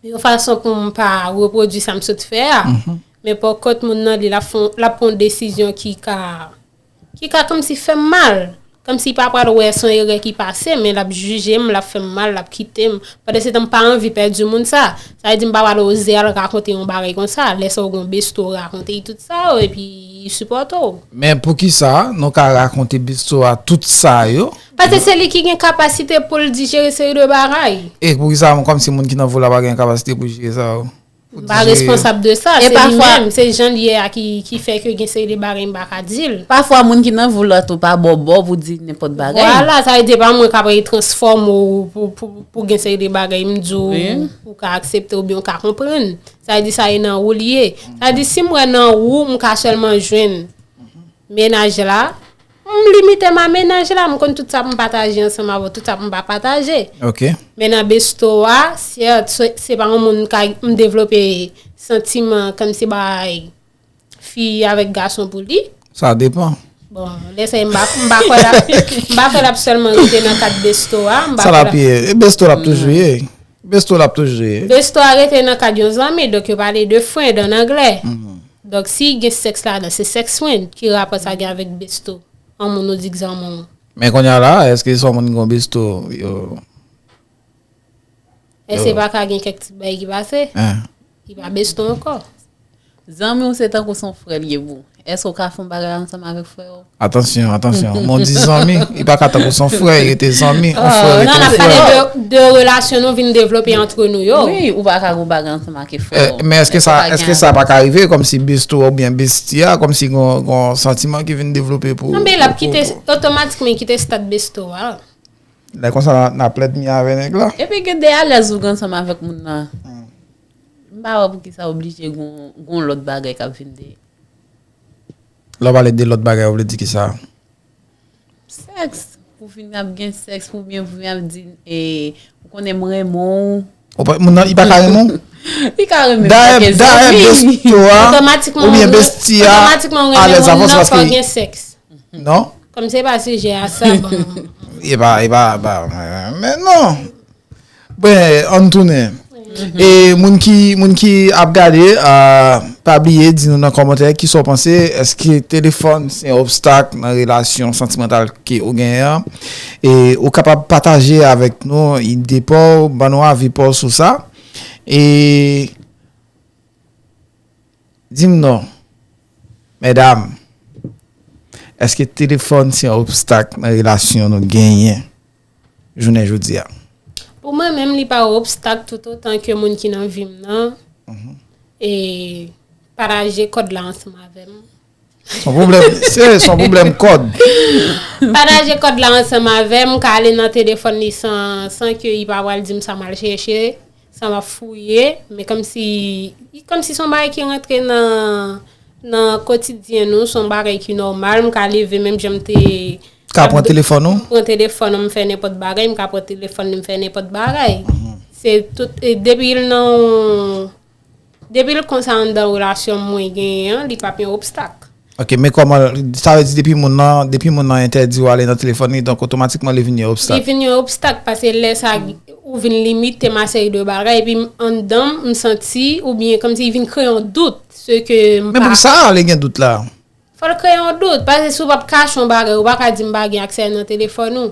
yon fason pou m pa repwodui sa m sot fè a. Men pòkòt moun nan li, l ap fon- l ap pran yon desizyon ki ka, ki ka kòmsi fè m mal. Kòmsi l pa pral wè se yon erè ki pase, men l ap jije m, l ap fè m mal, l ap kite m. Pandan se tan m pa anvi pèdi moun sa. Sa vle di m pa pral oze al rakonte yon bagay konsa. Lè sa w gen yon besto rakonte l tout sa yo, epi li sipòte w. Men poukisa nou ka rakonte besto a tout sa yo? Paske se li ki gen kapasite pou l dijere seri de bagay. E poukisa kòmsi moun ki nan vo la pa gen kapasite pou jere sa yo? M pa responsab de sa, E se li pafwa- menm, se jan l ye a ki, ki fè ke gen seri de bagay m pa ka di l. Pafwa moun ki nan vo la tou pa ba w bò pou di nenpòt bagay. Vwala, sa vle di pa mwen k ap transfòme w pou, pou, pou gen seri de bagay m di w, ou ka aksepte oubyen ou ka konprann. Sa vle di sa e nan ou l ye. Sa vle di si m wè nan ou, m ka sèlman jwenn mennaj la, m limite m a mennaj la, m konn tout sa pou m pataje ansanm avè w, tout sa pou m pa pataje. Ok. Men nan besto a, sèt, se, se pa yon moun ka, m devlope santiman kòmsi bay fi avèk gason pou li. Sa depan. Bon, lè sa, m pa, m pa kwè l ap, m pa kwè l ap sèlman rete nan kad besto a. M pa Sa l kwè ap ye. E besto l ap toujou ye. Besto l ap toujou ye. Besto a rete nan kad yon zanmi, donk yo pale de friend an anglè. Donk si gen sèks ladan, se sex friend. Ki rapò sa gen avèk besto? An moun ou di k zanmi w. Men kounye a la, èske se yon moun ki gen besto yo? Èske pa ka gen kèk ti bagay ki pase? Hein. Li pa besto ankò. Zanmi w se tankou se yon frè l ye pou ou. Èske w ka fè yon bagay ansanm avèk frè w? Atansyon, atansyon. Moun di zanmi, li pa ka tankou se yon frè, li rete zanmi, yon frè rete Non, n yon ap frè. pale de, de relasyon nou vin devlope antre nou yo. Wi, ou pa ka gen yon bagay ansanm ak frè Eh, w. men èske sa, Èske w pa èske gen sa pa ka rive kòmsi besto oubyen besti a, kòmsi gon, gon santiman ki vin devlope pou Non, men l ap pou- kite, pou- otomatikman kite stad besto a. Lè konsa n ap lèd mi avè nèg la. Epi gen de alèz ou gen ansanm avèk moun nan. M pa wè poukisa oblije gon, gon lòt bagay k ap vin de. Lè w pale de lòt bagay, ou vle di ki sa? Sèks. Pou vin ap gen sèks, pou byen pou vin ap di, eh, ou konnen m renmen w. Ou pa, moun nan, li pa ka renmen w? Li ka renmen m Dayè, tanke dayè zanmi. Besto a Otomatikman, oubyen ou- Besti a otomatikman, ou renmen alèz moun avans nan, fò paske gen sèks. Non? Kòm se pa sijè a sa, bon. E pa, e pa, pa, men non. Ben, ann tounen. E moun ki, moun ki ap gade, ah, pa bliye di nou nan kòmantè kisa w panse, èske telefòn se yon obstak nan relasyon santimantal ke ou genyen an? E ou kapab pataje avèk nou ide pa w, ban nou avi pa w sou sa. E di m non, medam, èske telefòn se yon obstak nan relasyon nou genyen jounen jodi a? Pou mwen menm, li pa yon obstak toutotan ke moun ki nan vi m nan e pataje kòd la ansanm avè m. Se yon pwoblèm, se se yon pwoblèm kòd. Pataje kòd la ansanm avè m, ka ale nan telefòn li san, san ke li pa pral di m sa m al chèche, sa m ap fouye, men kòmsi, kòmsi se yon bagay ki rantre nan, nan kotidyen nou, se yon bagay ki nòmal, m ka leve menm jan m te Ka pran telefòn ou? Pran telefòn m fè nenpòt bagay, m ka pran telefòn li m fè nenpòt bagay. Se tout, e depi l nan, depi l konsa anndan relasyon mwen genyen an, li p ap yon obstak. Ok, men kòman, sa vle di depi moun nan, depi moun nan entèdi w ale nan telefòn li, donk otomatikman li vin yon Li obstak? Vin yon obstak, paske lè sa ou vin limite m a seri de bagay, epi m, anndan m, m santi, oubyen kòmsi li vin kreye yon dout, se ke m Men pa pou sa ale gen dout la? Fò l kreye yon dout, paske si w p ap kache yon bagay, ou pa ka di m pa gen aksè nan telefòn ou.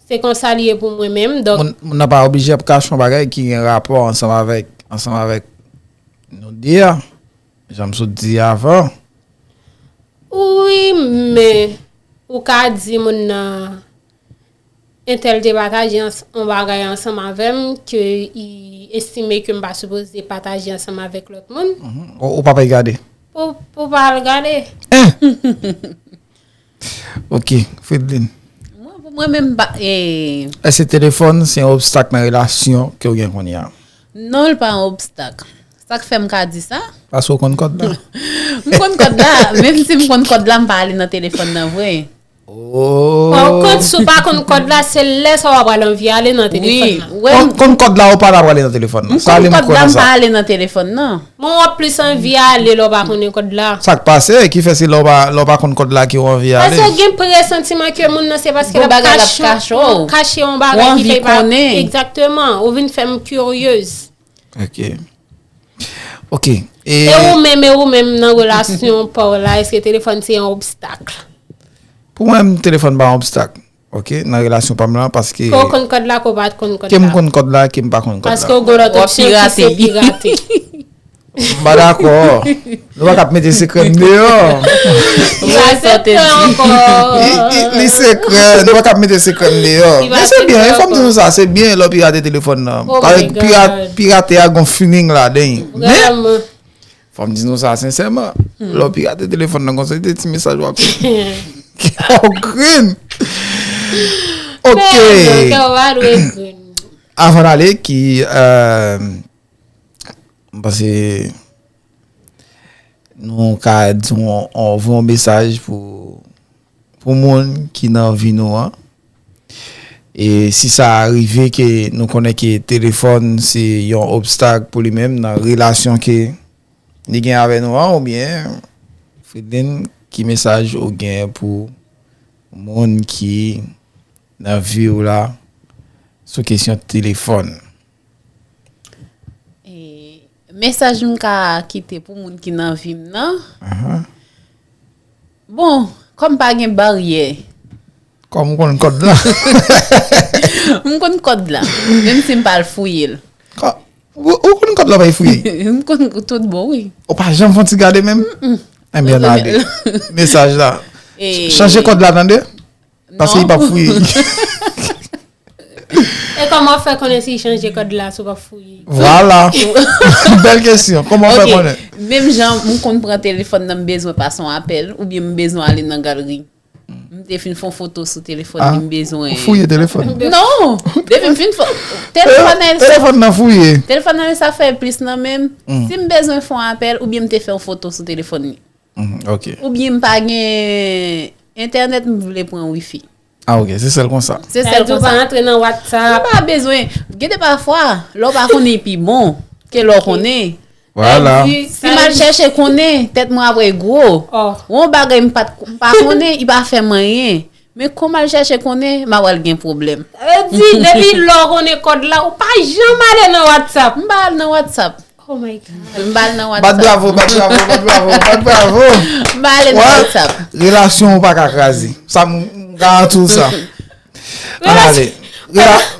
Se konsa li ye pou mwen menm, donk Moun, moun nan pa oblije ap kache yon bagay ki gen rapò ansanm avèk, ansanm avèk nou de a, jan m sot di avan. Wi, men ou ka di moun nan entèl te pataje yon bagay ansanm avè m ke li estime ke m pa sipoze pataje ansanm avèk lòt moun. Ou, ou pa pay gade? Pou, pou pa al gade. Ok, Fridlin. Mwen, pou mwen menm, m pa, e, Èske telefòn se yon obstak nan relasyon ke w gen kounye a? Non, l pa yon obstak. Sa k fè m ka di sa? Paske w konn kòd la. M konn kòd la. Menm si m konn kòd la, m pa ale nan telefòn nan vre. Bon, kòd, si w pa konn kòd la, se lè sa w ap pral anvi ale nan telefòn nan. Wè, Konn, konn kòd la, ou pa ta prale nan telefòn nan. M Sa konn li m kòd kwè la, nan m sa. Pa ale nan telefòn nan. Men w ap plis anvi ale lè w pa konnen kòd la. Sa k pase, ki fè se lè w pa, lè w pa konn kòd la ke w anvi ale? Paske w gen presantiman ke moun nan se paske l ap kache yon bagay ki fè pa. Egzakteman, ou vin fè m kiryez. Ok. Ok. E E ou menm, e ou menm nan relasyon pa w la, èske telefòn se yon obstak? Pou mwen, telefòn pa yon obstak. Ok, nan relasyon pa m lan, paske Ke w konn kòd la, ke w pa konn kòd la. Ke m konn kòd la, ke m pa konn kòd la. Paske w gen lòt opsyon ki se pirate. M pa dakò. Nou pa kap mete sekrè m deyò. Li pa sekrè ankò. Li, li, li sekrè. Nou pa kap mete sekrè m deyò. Men se byen, fò m di nou sa, se byen lè w pirate telefòn nan. Paske pirate a gon feeling ladan. Men fò m di nou sa sensèman. Lè w pirate telefòn nan konsa, se ti mesaj w ap, w ap grenn. Ok. Avan n ale, ki, euh, m panse nou ka di yon, yon, voye yon mesaj pou, pou moun ki nan vi nou an. E si sa rive ke nou konnen ke telefòn se yon obstak pou li menm nan relasyon ke li gen avè nou an, oubyen Fridlin, ki mesaj ou gen pou moun ki nan vi w la sou kesyon telefòn? E, mesaj m ka kite pou moun ki nan vi m nan. Bon, kòm pa gen baryè. Kòm m konn kòd la. M konn kòd la. Menm si m pa al fouye l. Ou, ou konn kòd la w pa al fouye? M konn tout bon, wi. Ou pa janm fè yon ti gade menm? Ebyen, n ale. Mesaj la. Chanje kòd la, tande? Paske li p ap fouye. E kòman w fè konnen si l chanje kòd la, si w p ap fouye? Vwala. Bèl kesyon. Kòman w fè konnen? Menm jan m konn pran telefòn nan, m bezwen pase yon apèl, oubyen m bezwen ale nan galri. M te fin fè yon foto sou telefòn li, m bezwen. Ou fouye telefòn? Non! Depi m fin fè. Telefòn nan. Telefòn nan fouye. Telefòn nan, sa fè plis nan men m. Si m bezwen fè yon apèl, oubyen m te fè yon foto sou telefòn li. Ok. Oubyen m pa gen entènèt, m vle pran wifi. Ah, ok, se sèl konsa. Se sèl konsa. Ou pa antre nan WhatsApp. Ou pa bezwen. Gen de pafwa, lè w pa konnen li pi bon ke lè w konnen. Vwala. Si m al chèche konnen, tèt mwen ap gwo. Yon bagay m pa konnen, li pa fè m anyen. Men kòm al chèche konnen, m a pral gen pwoblèm. Sa vle di, depi lè w konnen kòd la, ou pa janm ale nan WhatsApp. M pa al nan WhatsApp. Oh my God. M pa al nan WhatsApp. Bat bravo, bat bravo, bat bravo, bat bravo. M pa ale nan WhatsApp. Relasyon ou pa ka kraze. Sa m garanti w sa. Ann ale.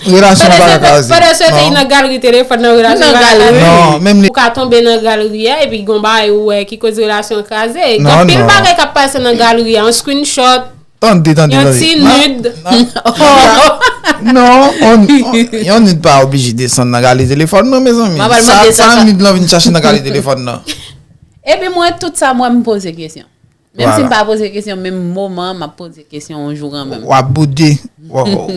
Relasyon ou pa ka kraze. Pandan se te nan galri telefòn nan relasyon pa ka kraze. Non, menm li. Ou ka tonbe nan galri a epi gon bagay ou wè ki koz relasyon kraze. Gen anpil bagay k ap pase nan galri a, yon screenshot. Tande, tande, tande. Yon ti nud. Non, yon nud pa oblije desann nan galri telefòn nan, mezanmi. Sa nud lan vin chache nan galri telefòn nan. Epi mwen, tout sa, mwen, m poze kesyon. Menm si m pa poze kesyon, menm moman an, m ap poze kesyon yon jou kanmenm. W ap boude.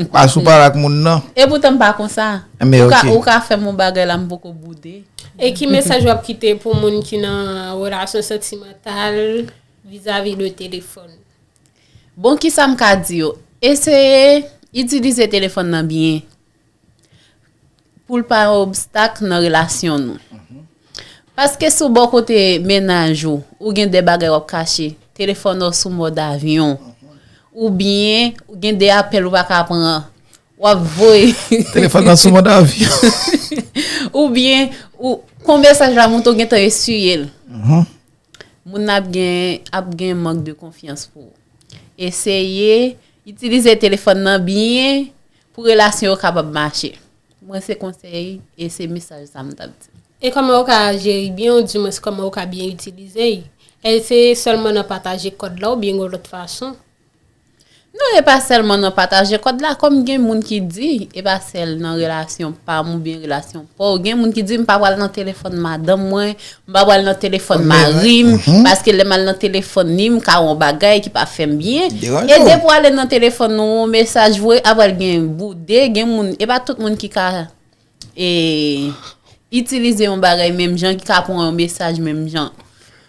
Paske w pale ak moun nan. E poutan m pa konsa. Ou ka, ou ka fè m yon bagay la, m poko boude. E ki mesaj w ap kite pou moun ki nan relasyon santimantal vizavi de telefòn? Bon, kisa m ka di yo? Eseye itilize telefòn nan byen pou l pa yon obstak nan relasyon nou. Paske si w bò kote mennaj ou, ou gen de bagay w ap kache, telefòn nan sou mòd avyon, oubyen ou gen de apèl ou pa ka pran, w ap voye. Telefòn nan sou mòd avyon. Oubyen, ou, kon mesaj la moute, ou gentan eswiye l. Moun nan ap gen, ap gen mank de konfyans pou ou. Eseye itilize telefòn nan byen pou relasyon yo kapab mache. Mwen se konsèy e se mesaj sa m t ap di. E kòman ou ka jere byen, oudimwens kòman ou ka byen itilize l? Èske se sèlman nan pataje kòd la oubyen gen lòt fason? Non, e pa sèlman nan pataje kòd la, kòm gen moun ki di, e pa sèl nan relasyon pa m oubyen relasyon pa w. Gen moun ki di, m pa pral nan telefòn madanm mwen, m pa pral nan telefòn mari m, paske lè m al nan telefòn li, m ka wè yon bagay ki pa fè m byen. E depi w ale nan telefòn nou, yon mesaj voye, apral gen boude, gen moun, e pa tout moun ki ka e itilize yon bagay menm jan, ki ka pran yon mesaj menm jan.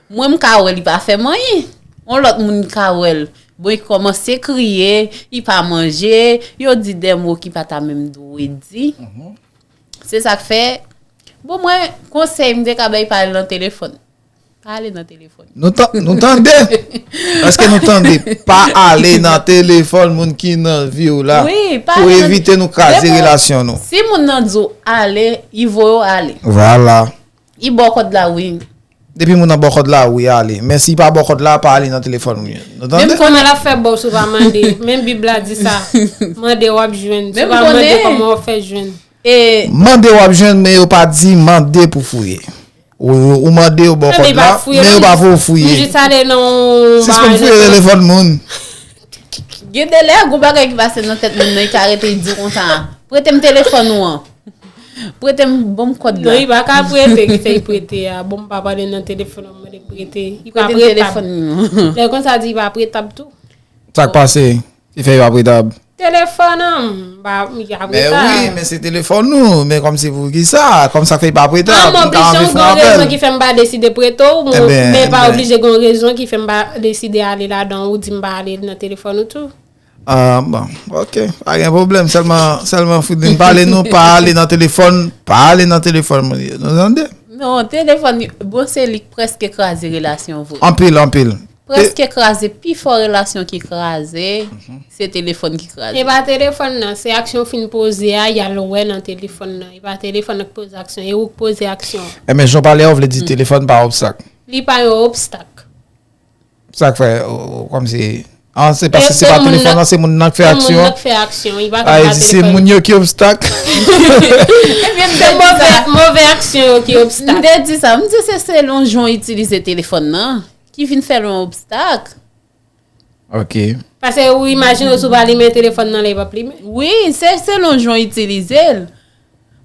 Mwen, m ka wè li pa fè m anyen. Yon lòt moun ka wè l. Bon, li kòmanse kriye, li pa manje, yo di de mo ki pa ta menm dwe di. Se sa k fè, bon, mwen, konsèy m te ka bay, pa al nan telefòn. Pa ale nan telefòn. Nou tan, nou tande. Èske nou tande? Pa ale nan telefòn moun ki nan vi w la. Wi, pa ale nan. Pou evite nou kraze relasyon nou. Si moun nan di w ale, li voye w ale. Vwala. Li ba w kòd la, wi. Depi moun nan ba w kòd la, wi, ale. Men si li pa ba w kòd la, pa ale nan telefòn, wi. Nou tande? Menm kòman l ap fè ba w si w pa mande? Menm Bib la di sa. Mande, w ap jwenn. Si w pa mande, kòman w ap fè jwenn? E. Mande, w ap jwenn, men yo pa di mande pou fouye. Ou, ou mande yo ba w kòd la, men yo pa voye w fouye. M jis ale nan yon. Sispann fouye telefòn moun. Gen de lè, gon bagay ki pase nan tèt moun nan, li ka rete, li di konsa, prete m telefòn ou an. Prete m, ban m kòd la. Non, li pa ka prete, ki fè li prete a. Bon, m pa pale nan telefòn, m mande prete. Li pa pretab. Lè konsa di li pa pretab tou. Sa k pase? Ki fè yo ap pretab? Telefòn an, m pa, m ka pretab. Men wi, men se telefòn ou, men kòmsi poukisa, kòmsa k fè yo pa pretab, m ta anvi fè yon apèl. An, m oblije gon rezon ki fè m pa deside prete w, men pa oblije gon rezon ki fè m pa deside ale ladan w, ou di m pa ale nan telefòn ou tou. Ah, bon, ok, pa gen pwoblèm, sèlman, sèlman Fridlin pale nou, pa ale nan telefòn, pa ale nan telefòn moun yo, nou tande? Non, telefòn, bon, se li k prèske kraze relasyon vre. Anpil, anpil. Prèske kraze, pi fò relasyon ki kraze, se telefòn ki kraze. E pa telefòn nan, se aksyon w fin poze a, y al wè nan telefòn nan. E pa telefòn nan k poze aksyon, e ou k poze aksyon. Enben, jan w pale a, w vle di telefòn pa obstak. Li pa yon obstak. Sa k fè, kòmsi, an, se paske se pa telefòn nan, se moun nan k fè aksyon. Se moun nan k fè aksyon, li pa ka pa telefòn. Ay, se moun yo ki obstak. Se move, move aksyon yo ki obstak. M te di sa, m di se selon jan w itilize telefòn nan. Ki vin fè l yon obstak. Ok. Paske ou imajine w si w pa limen telefòn nan la, li p ap limen. Wi, se selon jan w itilize l.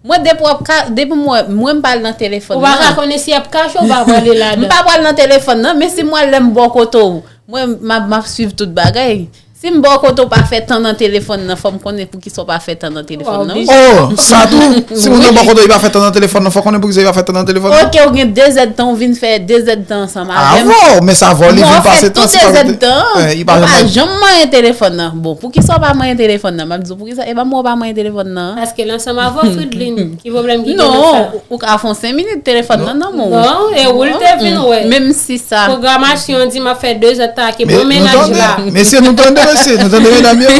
Mwen depi w ap ka, depi mwen, mwen m pa al nan telefòn nan. Ou pa ka konnen si y ap kache ou pa prale ladan. M pa pral nan telefòn nan, men si mwen al lè m bò kote w, mwen m ap, m ap swiv tout bagay. Si m bò kote w pa fè tan nan telefòn nan, fò m konnen poukisa w pa fè tan nan telefòn nan wi. Oh, sa tou. Si moun nan bò kote w, li pa fè tan nan telefòn nan, fò w konnen poukisa li pa fè tan nan telefòn nan. Ok, ou gen de zèdtan, ou vin fè de zèdtan ansanm avè m. Avè w, men sa vò li vin pase tan, se pa de zèdtan. Ou pa janm manyen telefòn nan. Bon, poukisa w pa manyen telefòn nan? M ap di w poukisa, e pa mwen w pa manyen telefòn nan. Paske l ansanm avè w, Fridlin. Ki pwoblèm ki gen nan sa? Non, ou ka fè yon senk minit, telefòn nan nan men w. Non, e ou l te vin wè. Menm si sa. Pwogramasyon an di m ap fè de zèdtan ak bon mennaj la. Mesye, nou tande. Mesye, nou tande medam yo?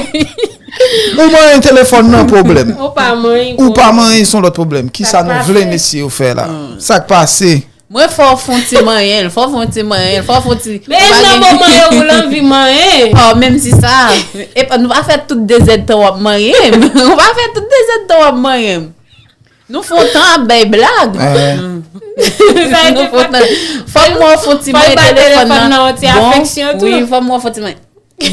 Ou manyen telefòn nan, pwoblèm. Ou pa manyen. Ou pa manyen, se yon lòt pwoblèm. Kisa nou vle mesye yo fè la? Sa k pase? Mwen fò fon ti manyen l, fò fon ti manyen l, fò fon ti. Men nan moman yo ou l anvi manyen. Oh, menm si sa. Epa, nou pa fè tout de zèd tan w ap manyen m. Ou pa fè tout de zèd tan w ap manyen m. Nou fon tan ap bay blag. Nou fon tan. Fò mwen fon ti manyen telefòn nan. Bon, wi, fò mwen fon ti manyen.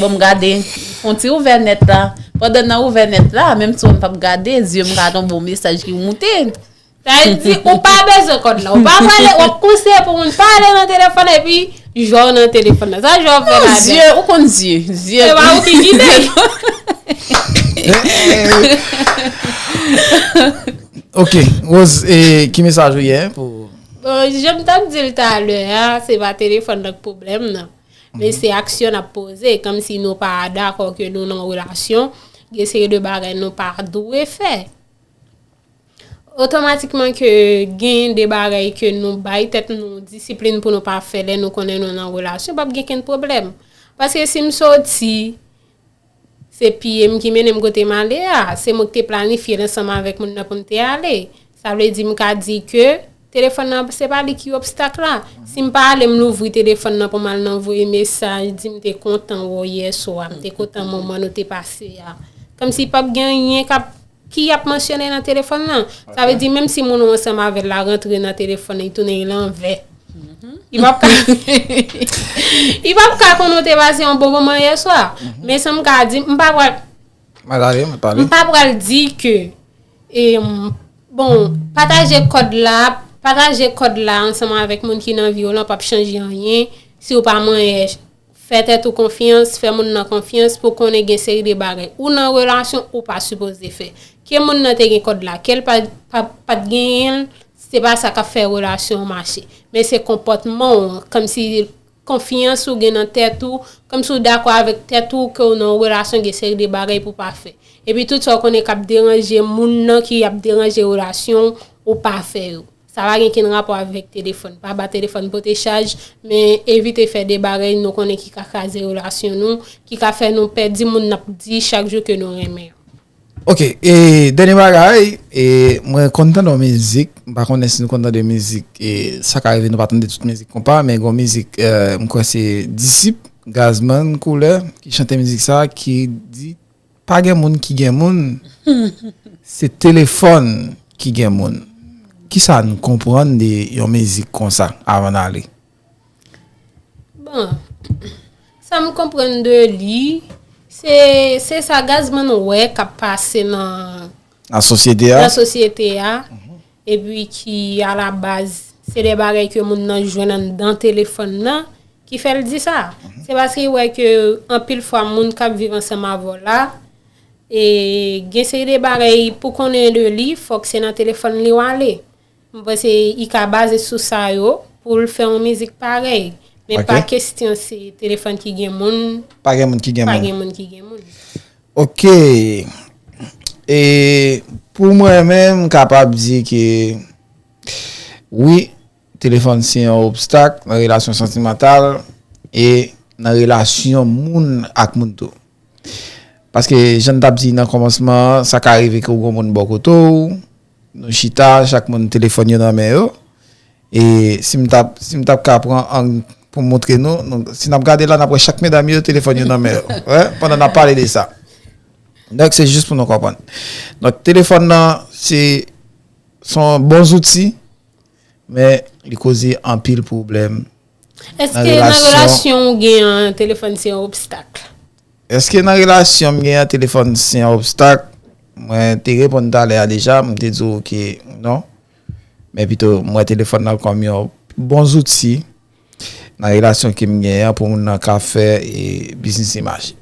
Bon, m gade. Fon ti ouvè nèt la. Pandan nan ouvè nèt la, menm si w p ap gade, zye m ka tonbe yon mesaj ki moute. Sa vle di ou pa bezwen kòd la. Ou pa prale, w ap konseye pou moun pa ale nan telefòn epi jwe w nan telefòn nan. Sa jwe w ap fè la? Zye, ou konn zye. Zye. Se pa ou ki gide. Ok, Rose, e, ki mesaj ou gen pou. Bon, jan m t ap di l talè a, se pa telefòn nan k pwoblèm nan. Men se aksyon n ap poze, kòmsi nou pa dakò ke nou nan relasyon, gen seri de bagay nou pa dwe fè. Otomatikman ke gen de bagay ke nou bay tèt nou disiplin pou nou pa fè lè nou konnen nou nan relasyon, p ap gen kenn pwoblèm. Paske si m soti, se piye m ki mennen m kote m ale a, se mwen ki te planifye l ansanm avèk moun nan pou m te ale. Sa vle di m ka di ke telefòn nan se pa li ki obstak la. Si m pa ale m louvri telefòn nan pou m al nan voye mesaj, di m te kontan wè w yè swa, m te kontan moman nou te pase a. Kòmsi p ap gen anyen k ap ki y ap mansyone nan telefòn nan. Sa vle di menm si moun ou ansanm avè l la rantre nan telefòn nan, li tounen li lanvè. Li p ap ka li p ap ka konn ou te pase yon bon moman yè swa. Men sa m ka di, m pa pral Mwen gade, mwen pale. M pa pral di ke e, bon, pataje kòd la, pataje kòd la ansanm avèk moun ki nan vi w lan p ap chanje anyen si w pa manyen fè tèt ou konfyans, fè moun nan konfyans pou konnen gen seri de bagay ou nan relasyon ou pa sipoze fè. Ke moun nan te gen kòd la, ke l pa, pa, pa t genyen l, se pa sa k ap fè relasyon an mache. Men se konpòtman w, kòmsi konfyans ou gen nan tèt ou, kòmsi w dakò avèk tèt ou ke w nan yon relasyon gen seri de bagay pou w pa fè. Epi tout sa w konnen k ap deranje moun nan, ki ap deranje relasyon w, ou pa fè yo. Sa pa gen kenn rapò avèk telefòn. Pa ba telefòn pote chaj, men evite fè de bagay nou konnen ki ka kraze relasyon nou, ki ka fè nou pèdi moun n ap di chak jou ke nou renmen yo. Ok, e dènye bagay, e mwen konn tande yon mizik, m pa konnen si nou konn tande mizik, e sa ka rive nou pa tande tout mizik konpa, men gen yon mizik, e, m kwè se Disip, Gazman Koulè, ki chante mizik sa, ki di, pa gen moun ki gen moun, se telefòn ki gen moun. Kisa n konprann de yon mizik konsa, avan n ale? Bon, sa m konprann de li, se, se sa Gazman wè k ap pase nan, Nan sosyete a? nan sosyete a, epi ki alabaz, se de bagay ke moun nan jwenn anndan telefòn nan, ki fè l di sa. Se paske li wè ke anpil fwa moun k ap viv ansanm avè w la, e gen seri de bagay pou konnen de li, fòk se nan telefòn li w ale. Mwen panse li ka baze sou sa yo pou l fè yon mizik parèy. Men pa kesyon se telefòn ki gen moun. Pa gen moun ki gen Pa moun. Gen moun ki gen moun. Ok. E pou mwen menm, m kapab di ke wi, telefòn se yon obstak nan relasyon santimantal e nan relasyon moun ak moun tou. Paske jan n t ap di nan kòmansman an, sa ka rive ke w gen yon moun bò kote w, nou chita, chak moun telefòn yo nan men yo. E si m t ap, si m t ap ka pran ang pou m montre nou, nou, si n ap gade la, n ap wè chak medam yo telefòn yo nan men yo. Wè, pandan n ap pale de sa. Donk, se jis pou nou konprann. Donk, telefòn nan, se, se yon bon zouti, men li koze anpil pwoblèm. Èske nan relasyon ou gen an, telefòn se yon obstak? Èske nan relasyon m gen an, telefòn se yon obstak? Mwen te reponn talè a deja, m te di w ke non. Men pito, m wè telefòn nan kòm yon bon zouti nan relasyon ke m gen an pou moun nan ka fè e biznis li mache.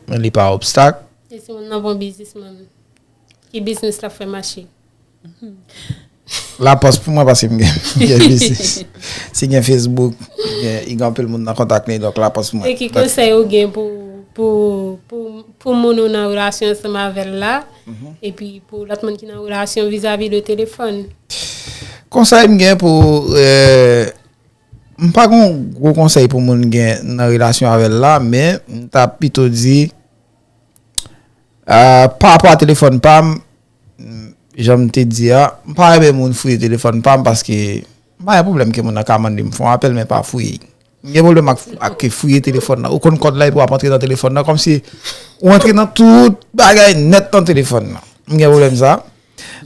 Men li pa obstak. E si moun nan bon biznismann, ki biznis l ap fè mache? Lapòs pou mwen paske m gen, m gen biznis. Si gen Facebook, gen, i gen anpil moun nan kontak li, donk lapòs pou mwen. E ki konsèy ou gen pou, pou, pou, pou moun ou nan relasyon ansanm avè l la, epi pou lòt moun ki nan relasyon vizavi de telefòn? Konsèy m gen pou, e, m pa gen yon gwo konsèy pou moun gen nan relasyon avè l la, men m ta pito di, ah, pa rapò a telefòn pa m, jan m te di a, m pa renmen moun fouye telefòn pa m paske m pa gen pwoblèm ke moun nan ka mande m fè yon apèl, men pa fouye. M gen pwoblèm ak, ak fouye telefòn nan. Ou konn kòd la epi w ap antre nan telefòn nan. Kòmsi ou antre nan tout bagay nèt nan telefòn nan. M gen pwoblèm sa.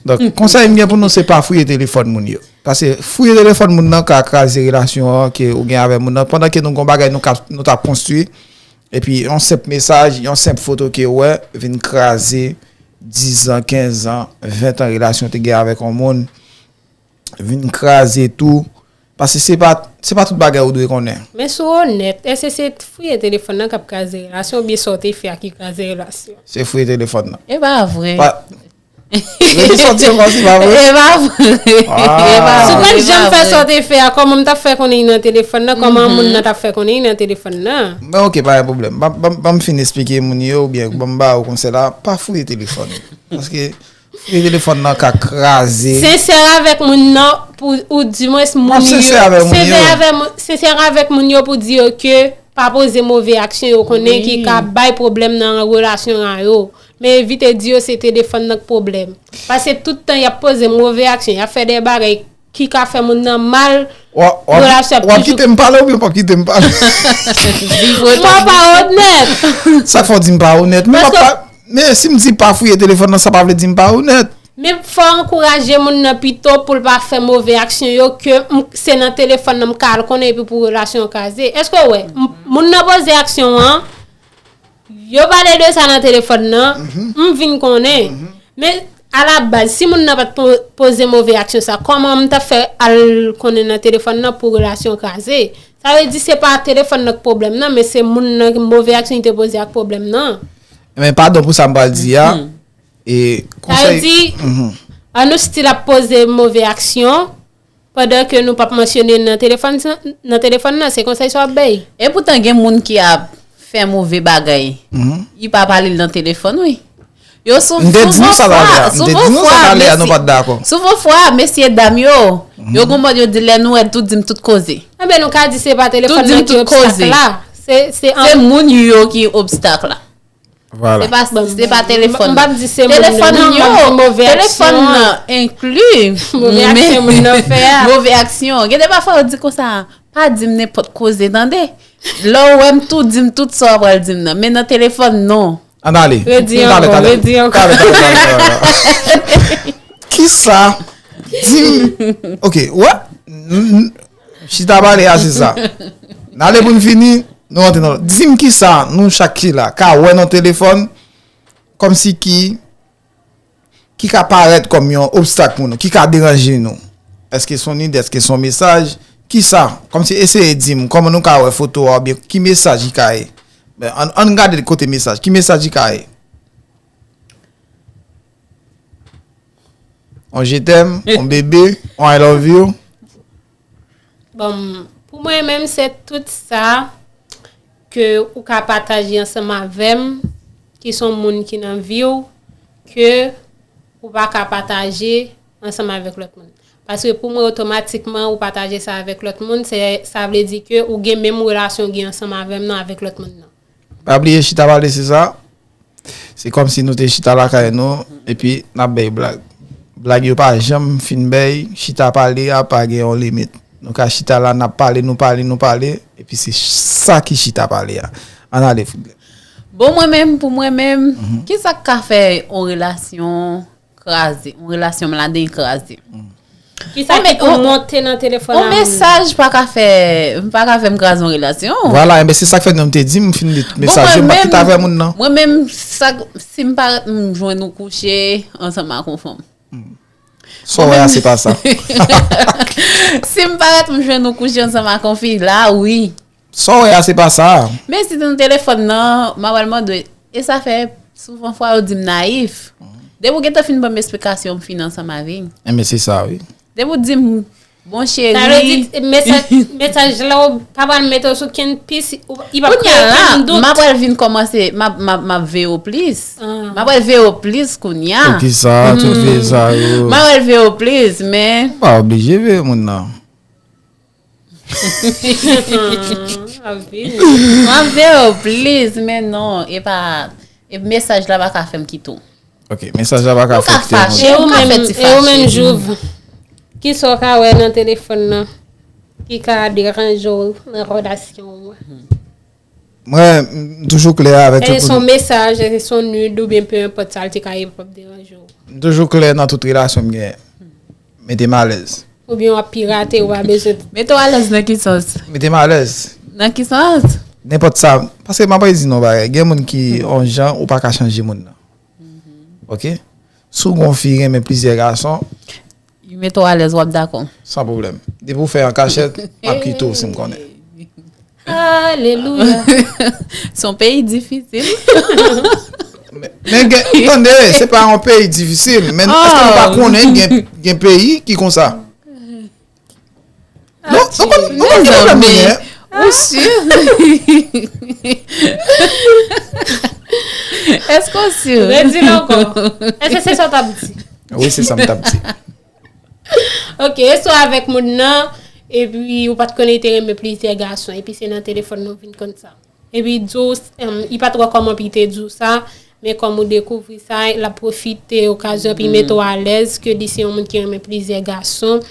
Donk, konsèy m gen pou nou, se pa fouye telefòn moun yo. Paske fouye telefòn moun nan ka kraze relasyon an ke ou gen avè moun nan. Pandan ke nou gon bagay nou ka, nou t ap konstwi, epi yon senp mesaj, yon senp foto ke ou wè, vin kraze diz an, kenz an, ven an relasyon te gen avèk yon moun, vin kraze tou. Paske se pa, se pa tout bagay ou dwe konnen. Men si w onèt, èske se fouye telefòn nan k ap kraze relasyon oubyen sa w te fè a ki kraze relasyon? Se fouye telefòn nan. E pa vre. Pa, redi sa w di ankò, se pa vre? E pa vre. Ah. E pa vre. Si w pa t janm fè sa w te fè a, kòman m t ap fè konnen li nan telefòn nan? Kòman moun nan t ap fè konnen li nan telefòn nan? Men ok, pa gen pwoblèm. Ban, ban, ban m fin esplike moun yo, oubyen ban m ba yo konsèy la, pa fouye telefòn. Paske fouye telefòn nan ka kraze. Sensè avèk moun nan, pou, ou dimwens moun yo. Sensè avèk moun yo. Sensè avèk moun, sensè avèk moun yo pou di yo ke pa poze move aksyon yo konnen ki ka bay pwoblèm nan relasyon an yo. Men evite di yo se telefòn nan k pwoblèm. Paske tout tan y ap poze move aksyon, y ap fè de bagay ki ka fè moun nan mal, w ap, w ap, relasyon ap toujou. W ap kite m pale oubyen w p ap kite m pale? Mwen pa onèt. Sa k fè w di m pa onèt? Men m ap pa, men si m di pa fouye telefòn nan, sa pa vle di m pa onèt. Men fò w ankouraje moun nan pito pou l pa fè move aksyon yo ke m, se nan telefòn nan m ka al konnen epi pou relasyon an kraze. Èske w wè? M, moun nan poze aksyon an, yo pale de sa nan telefòn nan, m vin konnen. Men, alabaz, si moun nan pa t po-, poze move aksyon sa, kòman m t ap fè al konnen nan telefòn nan pou relasyon kraze? Sa vle di se pa telefòn nan k pwoblèm nan, men se moun nan ki move aksyon li te poze a k pwoblèm nan. Men padon pou sa m pral di a. E sa vle konsèy di, an nou still ap poze move aksyon, pandan ke nou p ap mansyone nan telefòn sa, nan telefòn nan, se konsèy sa w ap bay. Epoutan gen moun ki ap fè move bagay. Li pa pale l nan telefòn, wi. Yo sou, m te di nou sa talè a. M te di nou sa talè a, nou pa t dakò. Souvan fwa, mesye dam yo, yo gon mòd yo di lè nou wè tout di m tout koze. Anben, nou ka di se pa telefòn nan ki obstak la. Se, se moun yo ki obstak la. Vwala. Se pa, se pa telefòn nan. M p ap di se moun nan, telefòn nan, telefòn nan enkli move aksyon moun nan fè a. Move aksyon. Gen de pafwa yo di konsa, pa di m nenpòt koze, tande. Lè w wè m tou di m tout sa w pral di m nan. Men nan telefòn, non. Ann ale. Redi ankò, redi ankò. Kisa? Di m. Ok, wè. N-, n-, chita pale a, se sa. N ale pou n fini, nou rantre nan. Di m kisa nou chak ki la ka wè nan telefòn, kòmsi ki, ki ka parèt kòm yon obstak pou nou, ki ka deranje nou. Èske se yon ide, èske se yon mesaj? Kisa? Kòmsi eseye di m, kòman nou ka wè foto a, oubyen ki mesaj ki ka ye? Ben, ann, ann gade kote mesaj. Ki mesaj ki ka ye? On je t'aime, on bebe, on I love you. Bon, pou mwen menm, se tout sa ke ou ka pataje ansanm avè m, ki se yon moun ki nan vi w, ke ou pa ka pataje ansanm avèk lòt moun. Paske pou mwen, otomatikman, ou pataje sa avèk lòt moun, se, sa vle di ke ou gen menm relasyon ou gen ansanm avè m nan avèk lòt moun nan. Pa bliye chita pale, se sa. Se kòmsi nou te chita lakay nou, epi n ap bay blag. Blag yo pa janm fin bay, chita pale a pa gen yon limit. Nou ka chita la, n ap pale, nou pale, nou pale, epi se sa ki chita pale a. Ann ale, Fridley. Bon, mwen menm, pou mwen menm, kisa k ka fè yon relasyon kraze, yon relasyon m ladan l kraze? Kisa ki pou monte nan telefòn a moun nan? On mesaj pa ka fè, pa ka fè m kraze yon relasyon. Vwala, enben se sa k fè nou te di m fin li tout mesaj yo, m pa kite avè moun nan. Mwen menm, sa, si m parèt m jwenn ou kouche ansanm ak yon fanm. Sa w wè a, se pa sa. Si m parèt m jwenn ou kouche ansanm ak yon fi, la wi. Sa w wè a, se pa sa. Men si nan telefòn nan, m ap al mande w, e sa fè souvan fwa yo di m nayif. Depi w gentan fin ban m esplikasyon, m fin ansanm avè w. Enben, se sa, wi. Depi w di m, bon cheri. Sa vle di, mesaj, mesaj la, ou pa pral mete w sou kenn pis, ou, li p ap kreye okenn dout. Kounye a la, m ap pral vin kòmanse, m ap, m ap, m ap veye w plis. M ap pral veye w plis kounye a. Poukisa tout veye sa yo? M ap pral veye w plis, men. Ou pa oblije veye moun nan. Ap vini. Mwen vle yo, please, men non, e pa, e mesaj la pa ka fè m kite w. Ok, mesaj la pa ka fè w kite yon moun. E ou menm, e ou menm, Jouv, kisa w ka wè nan telefòn nan ki ka deranje w nan relasyon w? Mwen, m toujou klè avèk tout moun. Èske se yon mesaj, èske se yon nude, oubyen pe enpòt sa l te ka ye, p ap deranje w? M toujou klè nan tout relasyon m genyen. Mete m alèz. Oubyen w ap pirate, ou pa bezwen. Mete w alèz nan ki sans? Mete m alèz. Nan ki sans? Nenpòt sa. Paske m ap di nou yon bagay. Gen moun ki yon jan, ou pa ka chanje moun nan. Ok? Si w gen yon fi renmen plizyè gason, li mete w alèz, w ap dakò. San pwoblèm. Depi w fè an kachèt, m ap kite w si m konnen. Alelouya. Se yon peyi difisil. Men, men gen, tande, se pa yon peyi difisil, men èske nou pa konnen gen, gen peyi ki konsa? Non, nou konn, nou konn gen pwoblèm nou genyen. Ou si? Èske w si? Redi l ankò. Èske se sa w t ap di? Wi, se sa m t ap di. Ok, e swa avèk moun nan, epi ou pa t konnen li te renmen plizyè gason, epi se nan telefòn nou vin konn sa. Epi di w, em, li pa t wè kòman pou li te di w sa, men kòm ou dekouvri sa, l ap pwofite okazyon, epi mete w alèz ke li se yon moun ki renmen plizyè gason.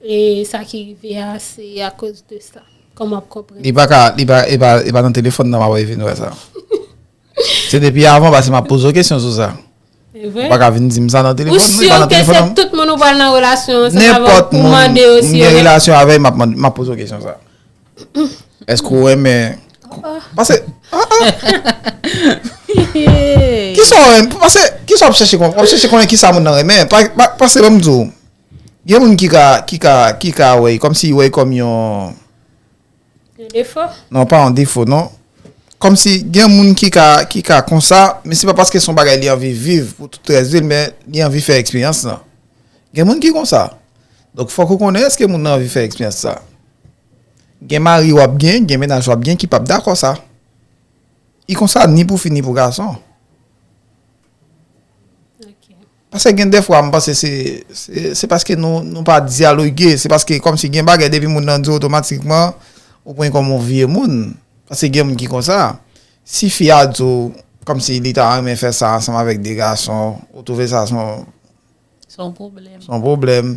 E sa ki rive a, se akoz de sa. Kòman w ap konprann? Li pa ka, li pa, e pa, e pa nan telefòn nan m ap rive wè sa. Se depi avan, paske m ap poze w kesyon sou sa. Ou pa ka vin di m sa nan telefòn, non, e pa nan telefòn nan. Ou si ke se tout moun ou pral nan relasyon ansanm avè w pou mande yo si yo gen relasyon avè, m ap mande, m ap poze w kesyon sa. Èske ou renmen? Paske, ah, ah. Kisa w renmen? Paske, kisa w ap chèche konnen? W ap chèche konnen kisa moun nan renmen. Pa, pa, paske, ban m di w, gen moun ki ka, ki ka, ki ka wè, kòmsi wè kòm yon, yon defo? Non, pa yon defo, non. Kòmsi gen moun ki ka, ki ka konsa, men se pa paske se yon bagay li anvi viv pou tout rès vi l, men li anvi fè eksperyans lan. Gen moun ki konsa. Donk, fòk ou konnen èske moun nan anvi fè eksperyans sa. Gen mari w ap gen, gen mennaj w ap gen ki p ap dakò sa. Li konsa ni pou fi ni pou gason. Ok. Paske gen dèfwa, m panse se, se, se paske nou, nou pa dyaloge, se paske kòmsi gen bagay depi moun nan di w otomatikman, ou pran kòm yon vye moun. Paske gen moun ki konsa. Si fi a di w, kòmsi li ta renmen fè sa ansanm avèk de gason, ou twouve sa se yon, se yon pwoblèm. Se yon pwoblèm.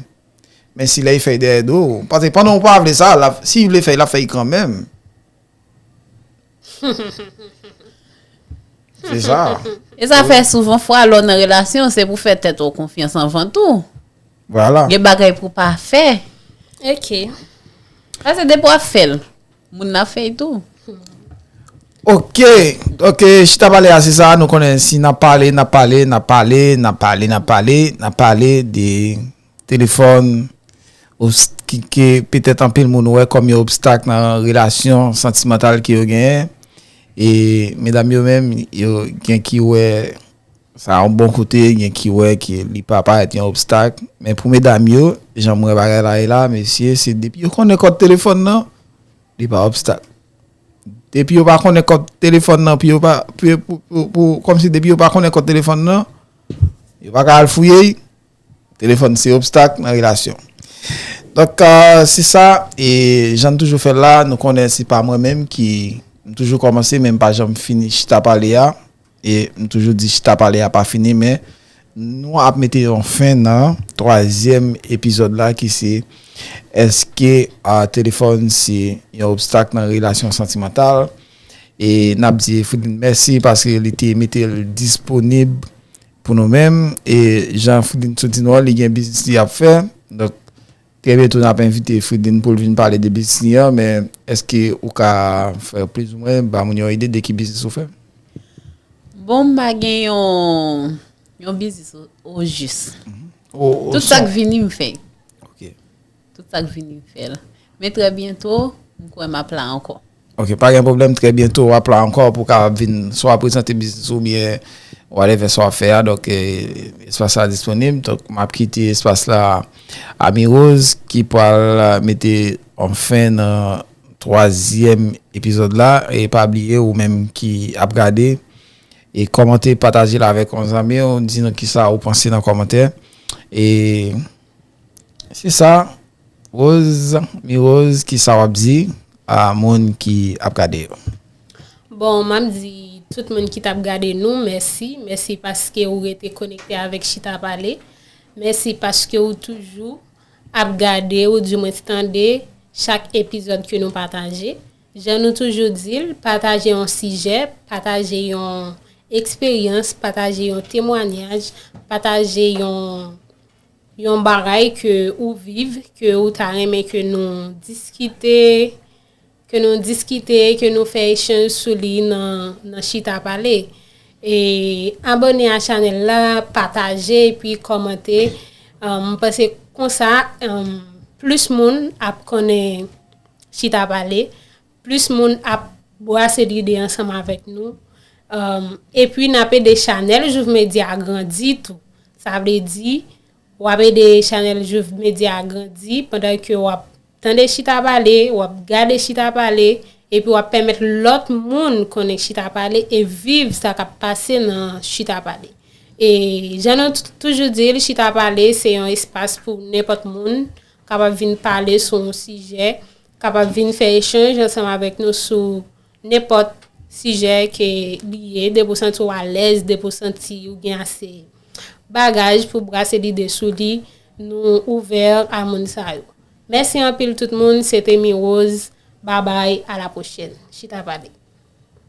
Men si lè li fè l dèyè do w, paske pandan w pa vle sa, l ap, si li vle fè l, l ap fè l kanmenm. Se sa. E sa fè souvan fwa lè w nan relasyon, se pou fè tèt ou konfyans anvan tou. Vwala. Gen bagay pou w pa fè. Ok. Paske depi w ap fè l, moun nan ap fè l tou. Ok, ok, chita pale a se sa, nou konnen si n ap pale, n ap pale, n ap pale, n ap pale, n ap pale, n ap pale de telefòn, obs-, ki, ke petèt anpil moun wè kòm yon obstak nan relasyon santimantal ke yo genyen. E medam yo menm, yo gen ki wè sa yon bon kote, gen ki wè ke li pa parèt yon obstak. Men pou medam yo, jan m wè bagay la ye la, mesye, se depi yo konnen kòd telefòn nan, li pa obstak. Depi yo pa konnen kòd telefòn nan, pou yo pa, pou, pou, pou, pou, kòmsi depi yo pa konnen kòd telefòn nan, yo pa ka al fouye l. Telefòn se obstak nan relasyon. Donk, euh, se sa, e jan n toujou fè l la, nou konnen se pa mwen menm ki, m toujou kòmanse, men m pa janm fini chita pale a. E m toujou di chita pale a pa fini, men nou ap mete yon fen nan twazyèm epizòd la ki se, èske, a, telefòn se yon obstak nan relasyon santimantal? E n ap di Fridlin mèsi paske li te mete l disponib pou nou menm. E jan Fridlin sot di nou an, li gen biznis li ap fè. Donk, trè byento, n ap envite Fridlin pou l vin pale de biznis li an, men èske ou ka fè plizoumwen ba moun yon ide de ki biznis ou fè? Bon, m pa gen yon, yon biznis o, ojis. Tout sa k vini, m fè. Ok. Tout sa k vini, m fè l. Men trè byento, m kwè m ap la ankò. Ok, pa gen pwoblèm, trè byento w ap la ankò pou w kapab vin swa prezante biznis ou byen whatever sa w ap fè a. Donk, eh, espas la disponib. Donk, m ap kite espas la a Mirose ki pral, eh, mete yon fen nan twazyèm epizòd la. E pa bliye, ou menm ki ap gade, e kòmante, pataje l avèk yon zanmi w, di nou kisa ou panse nan kòmantè. E se sa. Rose, Mi Rose, ki sa w ap di a moun ki ap gade yo? Bon, m ap di tout moun ki t ap gade nou, mèsi. Mèsi paske ou rete konekte avèk Chita Pale. Mèsi paske ou toujou ap gade ou di mwen tande chak epizòd ke nou pataje. Jan nou toujou di l, pataje yon sijè, pataje yon eksperyans, pataje yon temwanyaj, pataje yon yon bagay ke ou viv, ke ou ta renmen ke nou diskite, ke nou diskite, ke nou fè echanj sou li nan, nan Chita Pale. E abòne a chanèl la, pataje epi kòmante. Um, m panse konsa, um, plis moun ap konnen Chita Pale, plis moun ap brase lide ansanm avèk nou. Um, epi n ap ede chanèl Jouv Media grandi tou. Sa vle di, w ap ede chanèl Jouv Media grandi pandan ke w ap tande Chita Pale, w ap gade Chita Pale, epi w ap pèmèt lòt moun konnen Chita Pale e viv sa k ap pase nan Chita Pale. E jan nou t- toujou di l, Chita Pale se yon espas pou nenpòt moun kapab vin pale sou yon sijè, kapab vin fè echanj ansanm avèk nou sou nenpòt sijè ke li ye, depi w santi w alèz, depi w santi ou gen ase bagaj pou brase lide sou li, nou ouvè a moun sa yo. Mèsi anpil tout moun, se te Mi Rose, babay, a la pwochèn. Chita Pale.